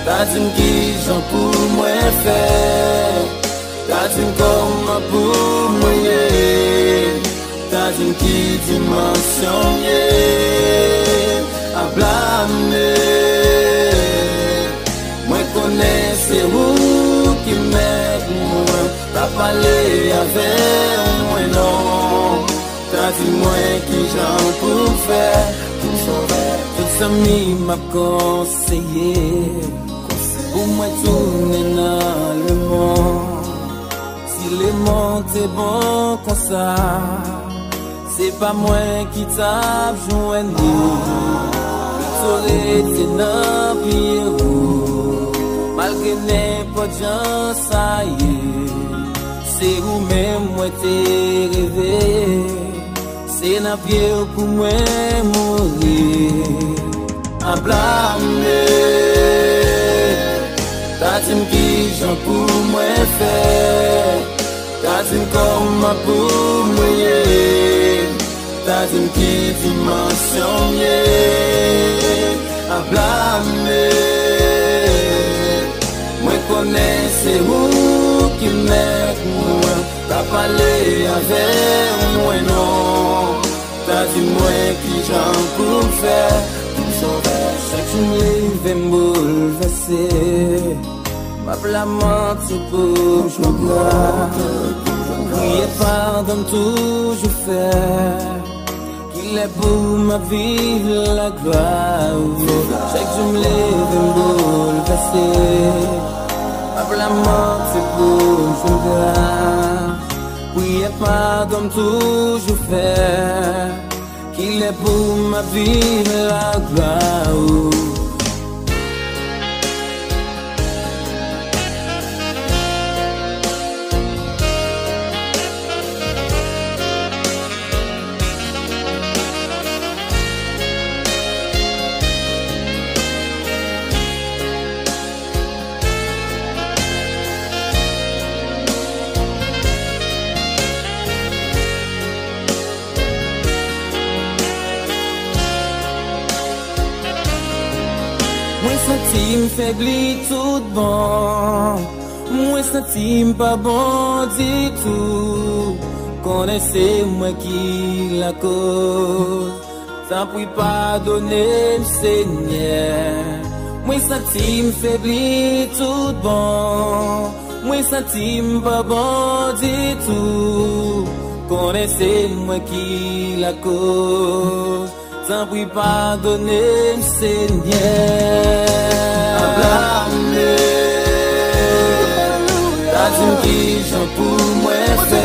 ta di m kijan pou mwen fè, ta di m kòman pou mwen ye, ta di m ki dimansyon m ye. Ablame, mwen konnen se ou ki mèt mwen. Pa pale avè mwen non, ta di mwen kijan pou m fè pou m sove. Tout zanmi m ap konseye pou mwen tounen nan lemonn. Si lemonn te bon konsa, se pa mwen ki t ap jwenn li. Pito rete nan pye ou, malgre nenpòt jan sa ye. Se ou menm mwen te reve, se nan pye w pou mwen mouri. Ablame, ta di m kijan pou mwen fè, ta di m kòman pou mwen ye, ta di m ki dimansyon m ye. Ablame, mwen konnen se ou ki mèt mwen. Pa pale avè mwen non, ta di mwen kijan pou m fè pou m sove. Chak jou m leve m boulvèse, m ap lamante pou m jwenn gras. Priye padon m toujou fè, kilè pou m ap viv laglwa ou. Chak jou m leve m boulvèse, m ap lamante pou m jwenn gras. Priyè padon m toujou fè, kilè pou m ap viv laglwa ou. Mwen santi m febli tout bon. Mwen santi m pa bon ditou. Konnen se mwen ki lakoz. Tanpri padone m, Senyè. Mwen santi m febli tout bon. Mwen santi m pa bon ditou. Konnen se mwen ki lakoz. Tanpri padone m, Senyè. Ablame. Ta di m kijan pou mwen fè.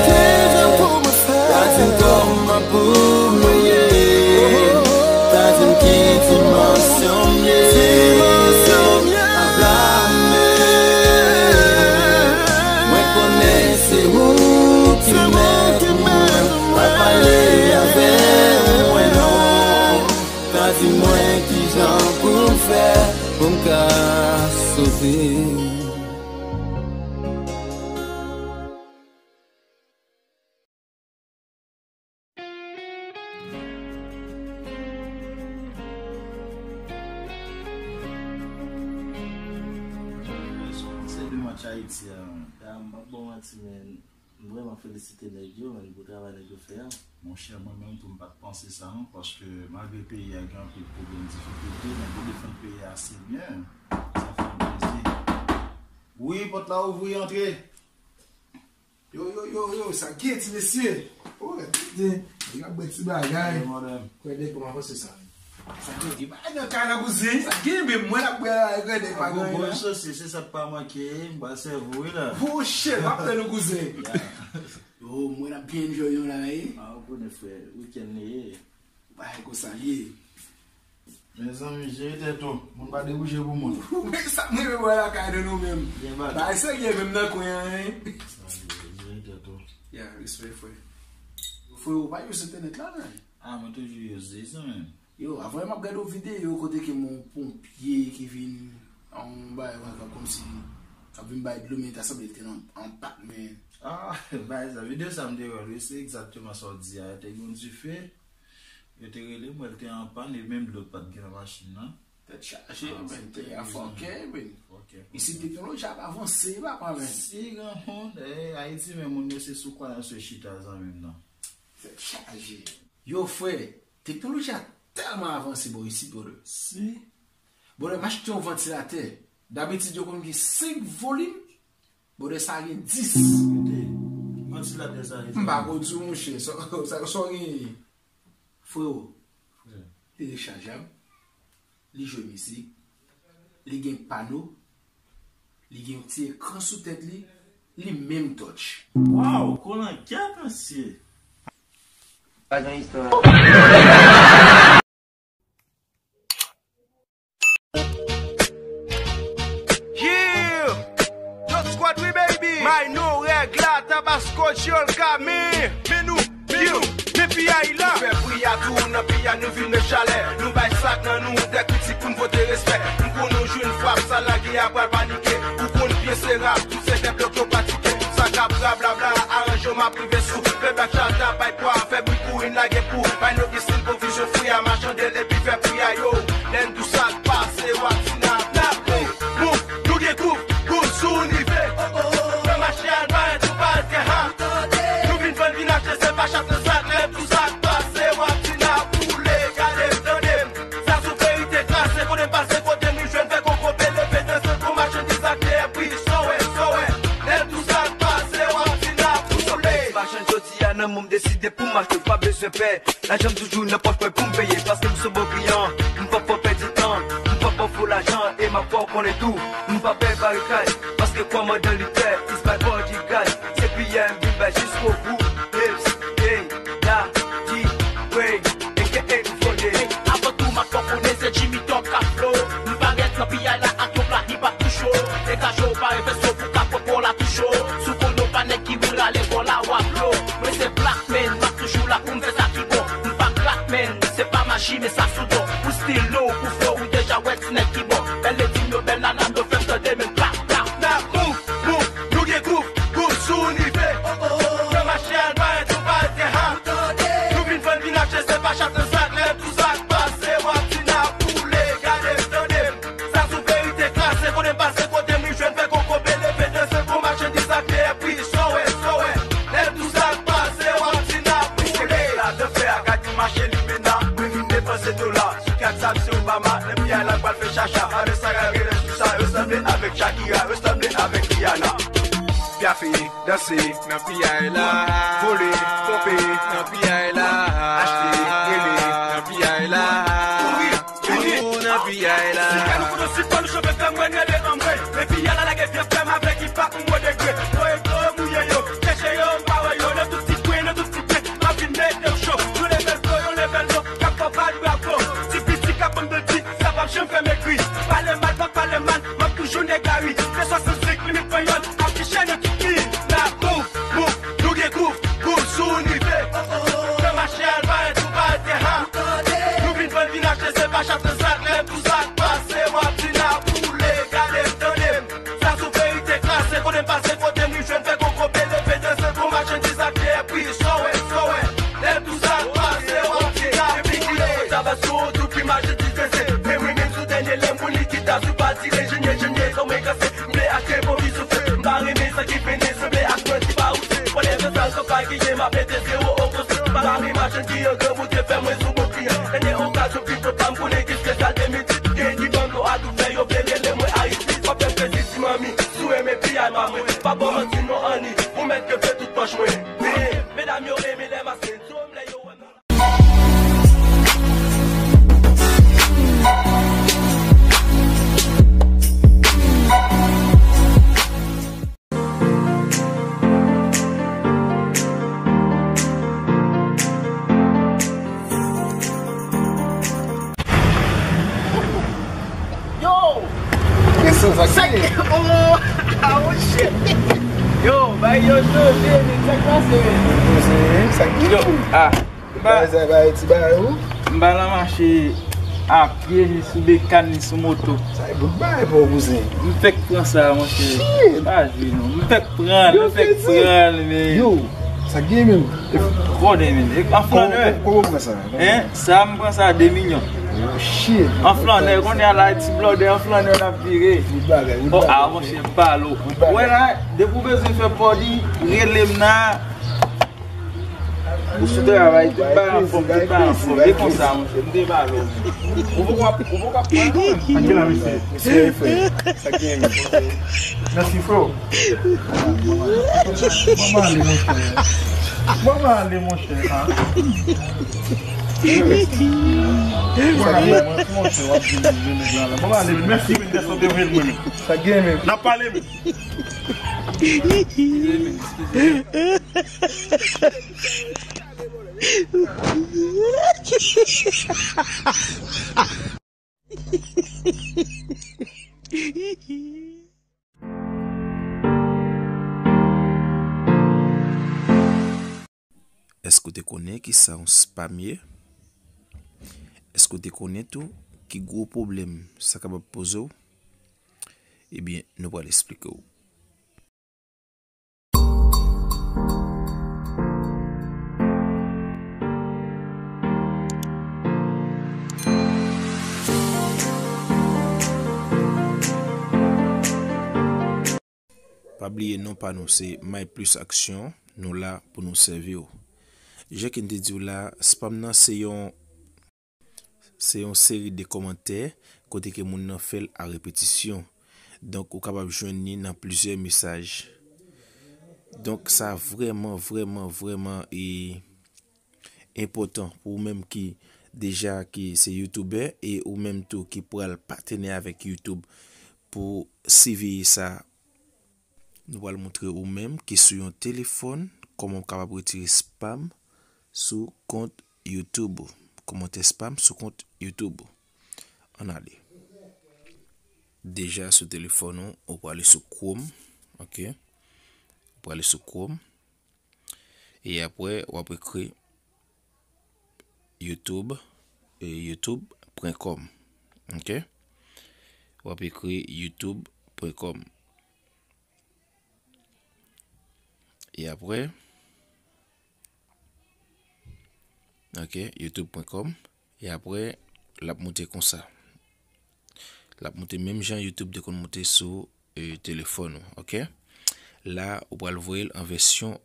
Ta di m kòman pou mwen ye. Ta di m ki dimansyon m ye. Anflame. Mwen konnen se ou ki mèt mwen. Pa pale avè mwen non. Ta di mwen kijan pou m fè pou m ka sove. Se de match Ayiti a, man. Ya, m p ap ba w manti, men. M vrèman felisite nèg yo, menn, pou travay nèg yo fè a. Monchè, mwen menm tou, m pa t panse sa, non, paske malgre peyi a gen anpil pwoblèm, difikilte, nèg yo defann peyi a ase byen. Sa fè m plezi. Wi, pòt la ouvri, antre. Yo, yo, yo, yo, sa gen, ti mesye? O, gade, nèg ap bwè ti bagay. Kwè nèg kòman avanse sa. Sa gen, gen bagay nan kay la, kouzen. Sa gen, men mwen ap bwè la, kwè nèg pa gen anyen la. Bon, sòsye, se sa k pa manke, m pral sèvi w wi la. Monchè, m ap tann ou, kouzen. Yo, mwen ap byen enjoy yon la, wi. A, ou konnen, frè, wikenn li ye. Bagay konsa l ye. Mezanmi, jere tèt ou. Moun pa debouje pou moun. Ou wè sa m renmen wè lakay de nou menm. Bagay serye menm nan kwen an, hein. Sa ye, jere tèt ou. Ya, respè, frè. Frè, ou pa use entènèt la, men. A, mwen toujou use, zanmi. Yo, avan m ap gade yon videyo kote ke yon ponpye ki vin, yon bagay, wè, kòmsi, k ap vin bay dlo, men ta sanble l te nan, an pat, men. A, bagay sa, videyo sa m te wè l, wi, se egzakteman sa w di a, te gen yon dife, yo te rele m, wè l te an pàn, e menm dlo pa t gen nan machin nan. Tèt chaje, men, peyi a fòkè, men. Isit teknoloji ap avanse, papa, men. Si, granmoun, eh, Ayiti, men moun yo se sou kwayans yo chita, zanmi m nan. Tèt chaje. Yo, frè, teknoloji a tèlman avanse bò isit, brother. Si. Brother, m achte yon vantilatè. Dabitid, yo konn gen senk volim. Brother, sa gen dis. Vantilatè sa, m pa ko di w, monchè. Sa, sa, sa w genyen? Freo, li rechajab, li jwe mizik, li gen pano, li gen yon ti ekran sou tèt li, li menm touch. Waw, kolangyèt, mesye! Pa gen istwa. Yeah! Dot Squad, wi, baby! Mayno, Règla, Tabasco, Jiyòl, Kami. Men nou, men nou, men piyay la. Nou fè pri a tou, nan piyay nou vin met chalè. Nou bay sak nan nou, dè kritik pou n pote respè. M konn nou jwenn frap, sa lage a pral panike. Ou konn byen se rap, tout se dè blòk yo pratike. Sa k ap rablabla, aranje w, m ap rive sou. Fè bak chalta, bay pwa, fè bri pou vin lage pou. Bay nou gen stil, pwovizyon, fri a, machande l epi fè pri a yo. Lè n di w sa k pase, w ap di n ap, n ap mouf, mouf, nou gen groove, groove sou nive. Nan mache a, n pa ret, nou pa ret gen ha. Nou vin vann, vin achte, se pa chak nan sak, lè n di w sa k pase, w ap di n ap boule. Gade m, tande m, sa sou verite trase, kote m pase, kote m jwenn, fè koko pele, pete, se pou machandiz ak tè pri, sowè, sowè. Lè n di w sa k pase, w ap di n ap boule. Machann jodi a nan men m, deside pou m achte, pa bezwen pè. Lajan m toujou nan pòch mwen pou m peye, paske m se bon kliyan. M p ap fè w pèdi tan, m p ap ba w fo lajan, e m ap fè w konnen tou. M pa pè barikad, paske kòmandan lite is my bodyguard. Se piyay m vin bay jiskobou. Hips, hey, la, di, way, A K A Fode. Avan tou, m ap fè w konnen se Jimmy Talk k ap flow. M parèt nan piyay la ak yon pla hip hop tou cho. Degaje w, bare fèso pou ka pran kò la tou cho. Si w konnen w pa nèg ki vin rale kò la, w ap lo. Mwen se Black Man, m ap toujou la pou m fè sa ki bon. M pa crack man, se pa maji, men sa sou do. Pou stil nou, pou flow, ou deja wè ti nèg ki bon. Bèl ledi m yo, bèl nana m yo, fè m tande men m klap, klap. N ap move, move, nou gen groove, groove sou nive. Nan mache a, n pa ret, nou pa ret gen ha. Nou vin vann, vin achte, se pa chak nan sak, lè tou sa k pase, w ap di n ap boule. Gade m, tande m, sa sou verite trase, kote m pase, kote m jwenn, fè koko pele, pete, se pou machandiz ak tè pri, sowè, sowè. Lè tou sa k pase, w ap di n ap boule. Ladan fè a, gad yon mache limena, mwen vin depanse dola. Sou kat sa, se Obama, nan piyay la, pral fè chacha. Avè Sarah Reyes, tout sa, resanble avèk Shakira, resanble avèk Rihanna. Pyafe, danse, nan piyay la. Vole, ponpe, nan piyay la. Achte, rele, nan piyay la. Kouri, vini. Ou nan piyay la. Si ka nou kono si pa nou chòfe fè mwen rele anmwey. Men piyay la lage vye frè m avèk hip hop mwen degre. Voye Sa ki gen m ap mete zewo o konsi. Mari machann ki an gran bout fè mwen sou bon kliyan. Dènye okazyon ki pot pa m pou legliz Kresal de mil dis. Gen ki ban m lo a tou fè yo vle rele mwen Aristid. P ap fè plezi ti manmi, si w renmen piyay pa mwen. Pa ba w manti non Annie, ou mèt kenbe tout pòch mwen. Men, medam yo renmen lè m a senzo m, lè yo wè m nan Yo! Kèsa sa ki gen? Oh! Ah, oh, shit! Yo, bay yo chanje, men sa k pase, men? Yo, ah. Bagay sa, bagay ti bagay ou? M pa nan mache a pye, ni sou bekàn, ni sou moto. Sa e bout bagay pa w, kouzen. M fèk pran sa, monchè. Shit! Pa jwe non. M fèk pran l, m fèk pran l, men. Yo, sa gen menm. Twò de men. E, an flanè. Kòman, kòman w pran sa? Hein? Sa m pran sa de milyon. Oh, shit. An flanè, kounye a la, ti blòdè an flanè n ap vire. Bout bagay, bout bagay. Oh, ah, monchè, m pale w. Bout bagay. Wè la, depi w bezwen fè body, rele m nan. Ou sou travay, tout bagay anfòm, tout bagay anfòm. E konsa, monchè, m te ba lòd. Ou poko ap, ou poko ap pran non. Sa ki la, mesye? Mesye, frè. Sa ki la, mesye? Mèsi, frè. Manman ale, monchè. Manman ale, monchè, a. Manman ale, monchè, w ap di, di nèg la, la. Manman ale, mèsi, men, dèske w te voye l mwen, men. Sa gen, men. N ap pale, men. Èske w te konnen ki sa yon spam ye? Èske w te konnen tou ki gwo pwoblèm sa kapab poze w? Ebyen, nou pral esplike w. Pa bliye non pa nou se My Plus Action, nou la pou nou sèvi w. Jan ke n te di w la, spam nan se yon Se yon seri de kòmantè kote ke moun nan fè l a repetisyon. Donk, ou kapab jwenn li nan plizyè mesaj. Donk, sa vrèman, vrèman, vrèman, e, enpòtan pou ou menm ki deja ki se youtubè e ou menm tou ki pral patnè avèk YouTube pou siveye sa. Nou pral montre ou menm ki sou yon telefòn kòman w kapab retire spam sou kont YouTube ou. Kòmantè spam sou kont YouTube ou. Ann ale. Deja sou telefòn ou, ou prale sou Chrome, ok? Ou prale sou Chrome. E apre, w ap ekri YouTube, e youtube pwen kòm, ok? W ap ekri youtube pwen kòm. E apre, ok, youtube pwen kòm. E apre, l ap moute konsa. L ap moute menm jan YouTube te konn moute sou, e, telefòn ou, ok? La, ou pral voye l an vèsyon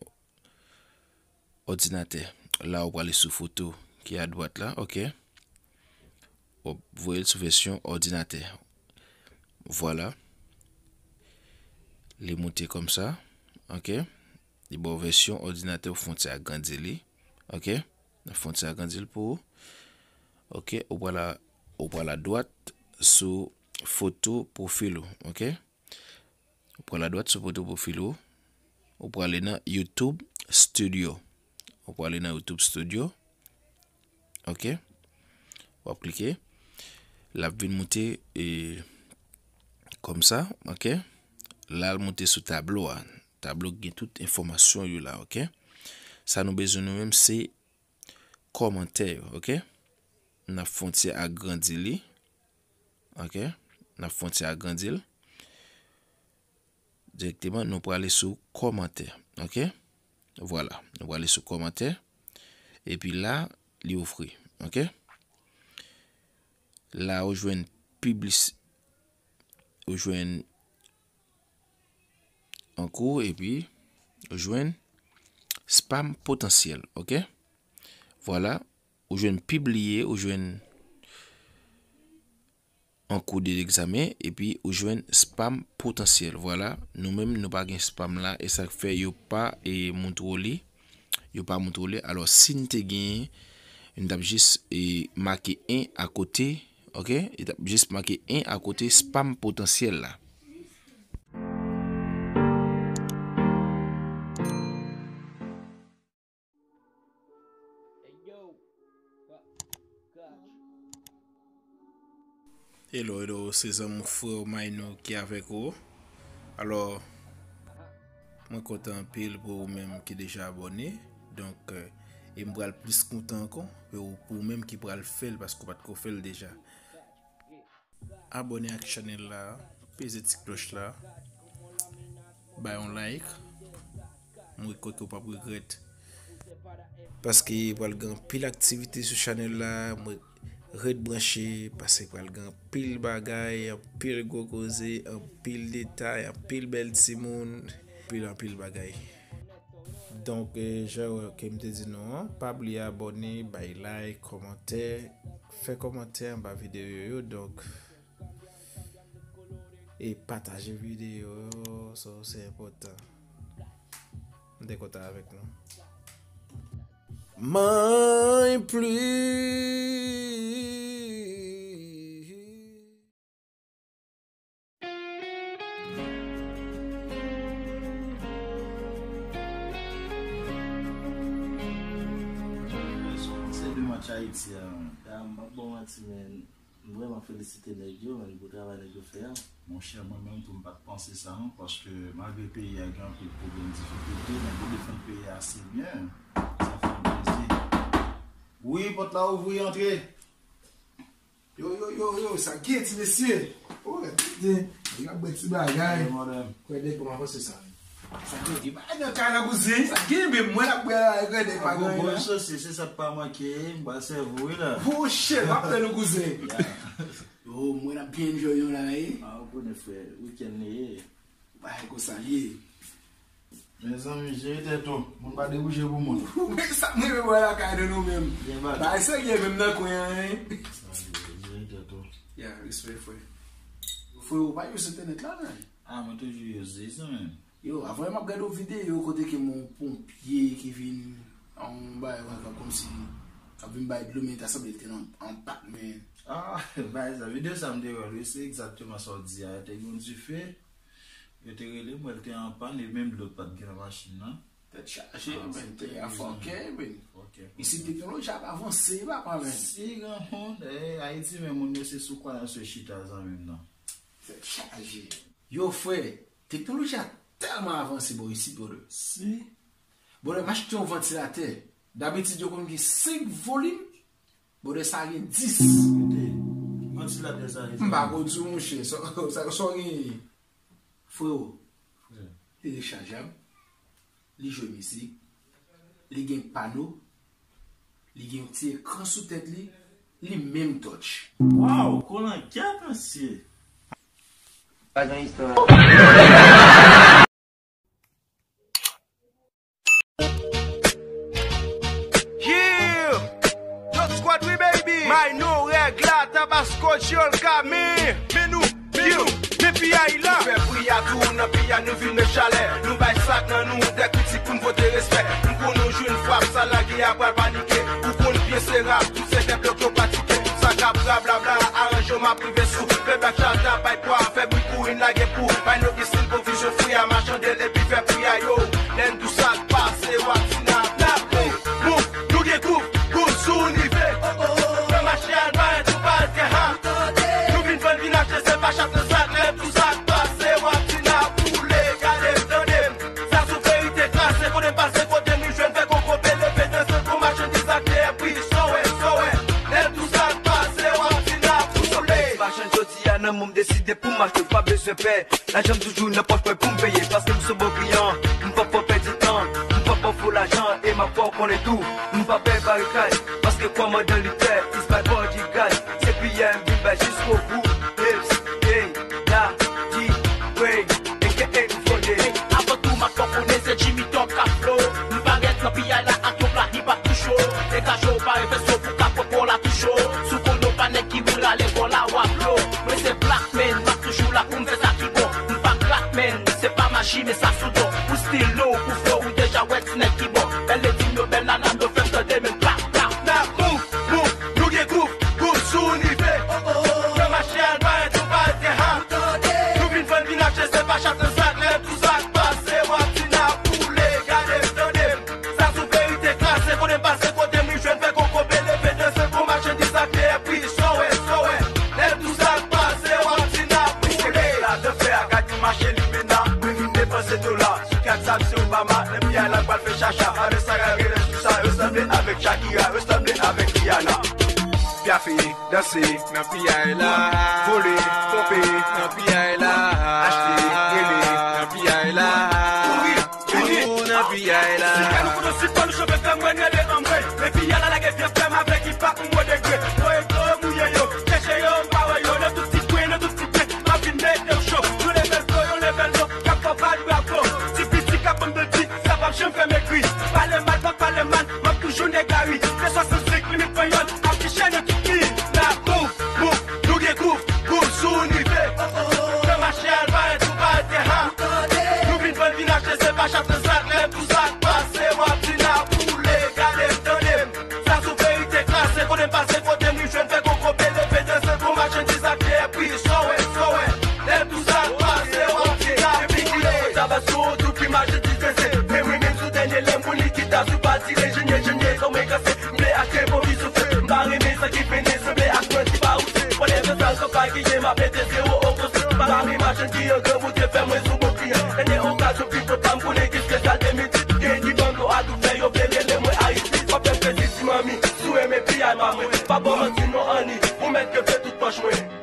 òdinatè. La, ou prale sou foto ki adwat la, ok? W ap voye l sou vèsyon òdinatè. Vwala. Li moute kòmsa, ok? Li ba w vèsyon òdinatè, ou fè yon ti agrandi li, ok? Ou fè yon ti agrandi l pou ou. Ok, ou pral a, ou pral adwat sou foto pwofil ou, ok? Ou pral adwat sou foto pwofil ou. Ou prale nan YouTube Studio. Ou prale nan YouTube Studio. Ok? W ap klike. L ap vin moute, e, kòmsa, ok? La, l moute sou tablo a. Tablo ki gen tout enfòmasyon yo la, ok? Sa nou bezwen nou menm, se kòmantè yo, ok? N ap fè yon ti agrandi li, ok? N ap fè yon ti agrandi l. Dirèkteman, nou prale sou kòmantè, ok? Vwala, nou prale sou kòmantè. Epi la, li ouvri, ok? La, ou jwenn piblis-, ou jwenn ankou, epi ou jwenn spam potansyèl, oke? Vwala, ou jwenn pibliye, ou jwenn an kou de egzamen, epi ou jwenn spam potansyèl. Vwala, nou menm nou pa gen spam la, e sa k fè yo pa e moutre w li, yo pa moutre w li. Alò, si n te genyen, n t ap jis e make en akote, oke? N t ap jis make en akote spam potansyèl la. Hello, hello, se zanmi w frè w Mayno ki avèk ou. Alò, mwen kontan anpil pou ou menm ki deja abòne. Donk, eh, e m pral plis kontan ankò pou, pou ou menm ki pral fè l paske w pa t ko fè l deja. Abòne ak chanèl la, peze ti klòch la, bay yon like. Mwen kwè ke w p ap regrèt. Paske pral gen anpil aktivite sou chanèl la, mwen ret branche, paske pral gen anpil bagay, anpil gwo koze, anpil detay, anpil bèl timoun, anpil, anpil bagay. Donk, eh, jan ke m te di nou an, pa bliye abòne, bay like, kòmantè, fè kòmantè anba videyo yo. Donk, e pataje videyo yo, so, se enpòtan. M te kontan avèk nou. Mwen plis. Se de match Ayiti a, m p ap ba w manti, men. M vrèman felisite nèg yo, menn, pou travay nèg yo fè a. Monchè, mwen menm tou, m pa t panse sa, non, paske malgre peyi a gen anpil pwoblèm, difikilte, nèg yo defann peyi a ase byen. Sa fè m plezi. Wi, pòt la ouvri, antre. Yo, yo, yo, yo, sa gen, ti mesye? O, gade, nèg yo ap bwè ti bagay. Wi, madam. Kwè nèg kòman panse sa. Sa gen, gen bagay nan kay la, kouzen. Sa gen, men mwen ap bwè la, kwè nèg pa gen anyen la. Bon, sòsye, se sa k pa manke, m pral sèvi w, wi, la. Oh, shit, m ap tann ou, kouzen. Ya. Yo, mwen ap byen enjoy yon la, wi. A, ou konnen, frè, wikenn li ye. Bagay konsa l ye. Mezanmi, jere tèt ou. Moun pa debouje pou moun. Ou wè sa mwen menm wè lakay de nou menm. Byen bal. Bagay serye menm nan kwen an, hein. Sa vle di, jere tèt ou. Ya, respè, frè. Frè, ou pa use entènèt la, men. A, mwen toujou use, zanmi. Yo, avan m ap gade yon videyo kote ke yon ponpye ki vin, yon bagay, wè, kòmsi, k ap vin bay dlo, men ta sanble l te nan, an pak, men. A, bagay sa, videyo sa m te wè l, wi, se egzakteman sa w di a. Te gen yon dife, yo te rele m, wè l te an pàn, e menm dlo pa t gen nan machin nan. Tèt chaje, men, peyi a fòkè, men. Isit teknoloji ap avanse, papa, men. Si granmoun, eh, Ayiti, men moun yo se sou kwayans yo chita, zanmi m nan. Tèt chaje. Yo, frè, teknoloji a tèlman avanse bò isit, brother. Si. Brother, m achte yon vantilatè. Dabitid, yo konn gen senk volim. Brother, sa gen dis. Kote? Vantilatè sa, m pa ko di w, monchè. Sa, sa, sa w genyen? Freo, li rechajab, li jwe mizik, li gen pano, li gen yon ti ekran sou tèt li, li menm touch. Waw, kolangyèt, mesye! Pa gen istwa. Yeah! Dot Squad, wi, baby! Mayno, Règ la, Tabasco, Jiyòl, Kami. Men nou, men nou, men piyay la. Fè pri a tou, nan piyay nou vin met chalè. Nou bay sak nan nou, dè kritik pou n pote respè. M konn ou jwenn frap, sa lage a pral panike. Ou konn byen se rap, tout se kè blòk yo pratike. Sa k ap rablabla, aranje w, m ap rive sou. Fè blak chata, bay pwa, fè bri pou in lage pou. Bay nou gen stil, bon vizyon, fri a machande l, epi fè pri a yo. Lè n di w sa k pase, w ap di n ap tape. Move, nou gen gwouv, gwouv sou nive. Nan mache a, n pa gen tou pa gen ha. Nou vin vann, vin achte, se pa chak nan sak, lè n di w sa k pase, w ap di n ap boule. Gade m, tande m, sa sou verite trase, kote n pase, kote nou jwenn, fè konkonpe, leve, danse, kon machandiz ak dèyè pri, sowè, sowè. Lè n di w sa k pase, w ap di n ap boule. Machann jodi a, nan mwen m deside pou m achte, w pa bezwen pè. Lajan m toujou nan pòch mwen pou m peye, paske m se bon kliyan. M p ap fè w pèdi tan, m p ap ba w fo lajan, e m ap fè w konnen tou. M pa pè barikad, paske kòmandan lite is my bodyguard. Se piyay m vin bay jiskobou. Hips, hey, la, di, way, A K A Fode. Avan tou, m ap fè w konnen se Jimmy Talk k ap flow. M parèt nan Bon, bèl ledim yo, bèl nana m yo, fè m tande men m, pla, pla. N ap move, move, nou gen gwouv, gwouv sou nivo. Nan mache al bay tou pa gen ha. Nou vin vann, vin achte, se pa chat, se sak, lè tou sa k pase, w ap di n ap boule, gade m, tande m. Sa sou verite klase, konnen m pase kote m, li jwenn fè koko bele, fè danse, bon machandiz ak lè pri, sowè, sowè. Lè tou sa k pase, w ap di n ap boule. La de fè a, gad yon mache limena, mwen vin depanse dola. Sou kat sab se Obama, lè piyay la pral fè chacha. Vanessa Reyes, tout sa resanble avèk Shakira, resanble avèk Rihanna. Pyafe, danse, nan piyay la. Vole, ponpe, nan piyay la. Achte, rele, nan piyay la. Kouri, vini, nan piyay la. Si kè nou konnen si pa nou chofè fè mwen rele anmwey. Men piyay la lage vye frè m avèk hip hop mwen degre. Voye dlo mouye yo, chèche yo, m pa wè yo. Nan tout ti kwen, nan tout ti kwen, m ap vin mete yo cho. Yon level flow, yon level low, k ap fè bal bravo. Ti piti k ap ban m de di, sa p ap janm fè m egri. Pale mal, pa pale mal, m ap toujou negari. Se swasannsenk limit panyòl, afiche nan tout peyi. N ap move, move, nou gen gwouv, gwouv sou nivo. Nan mache al bay tou pa gen ha. Nou vin vann, vin achte, se pa chat, se sak, lè tou sa k pase, w ap di n ap boule, gade m, tande m. Sa sou verite klase, konnen m pase kote m, li jwenn fè koko bele, fè danse, bon machandiz ak lè pri, sowè, sowè. Lè tou sa k pase, w ap di n ap boule. Tabasco, tout imaj divize. Men wi, menm sou dènye lè, moun li ki ta sou pa tire, jenye, jenye, kòm e kase. M vle achte bon bizoufle. M pa renmen sa ki fene, sanble ak mwen ki pa ouse. Whatever sa l ka pa genyen, m ap mete zewo o konsè. M pa renmen machann ki an gran boute fè mwen sou bon kliyan. Dènye okazyon pi pòt pa m konnen ki espesyal de midi. Gen ki ban m lo a tou fè, yo vle rele mwen Aristide. W ap fè m plezi ti manmi, si w renmen piyay pa mwen. Pa ban manti non Annie, ou mèt kenbe tout pòch mwen.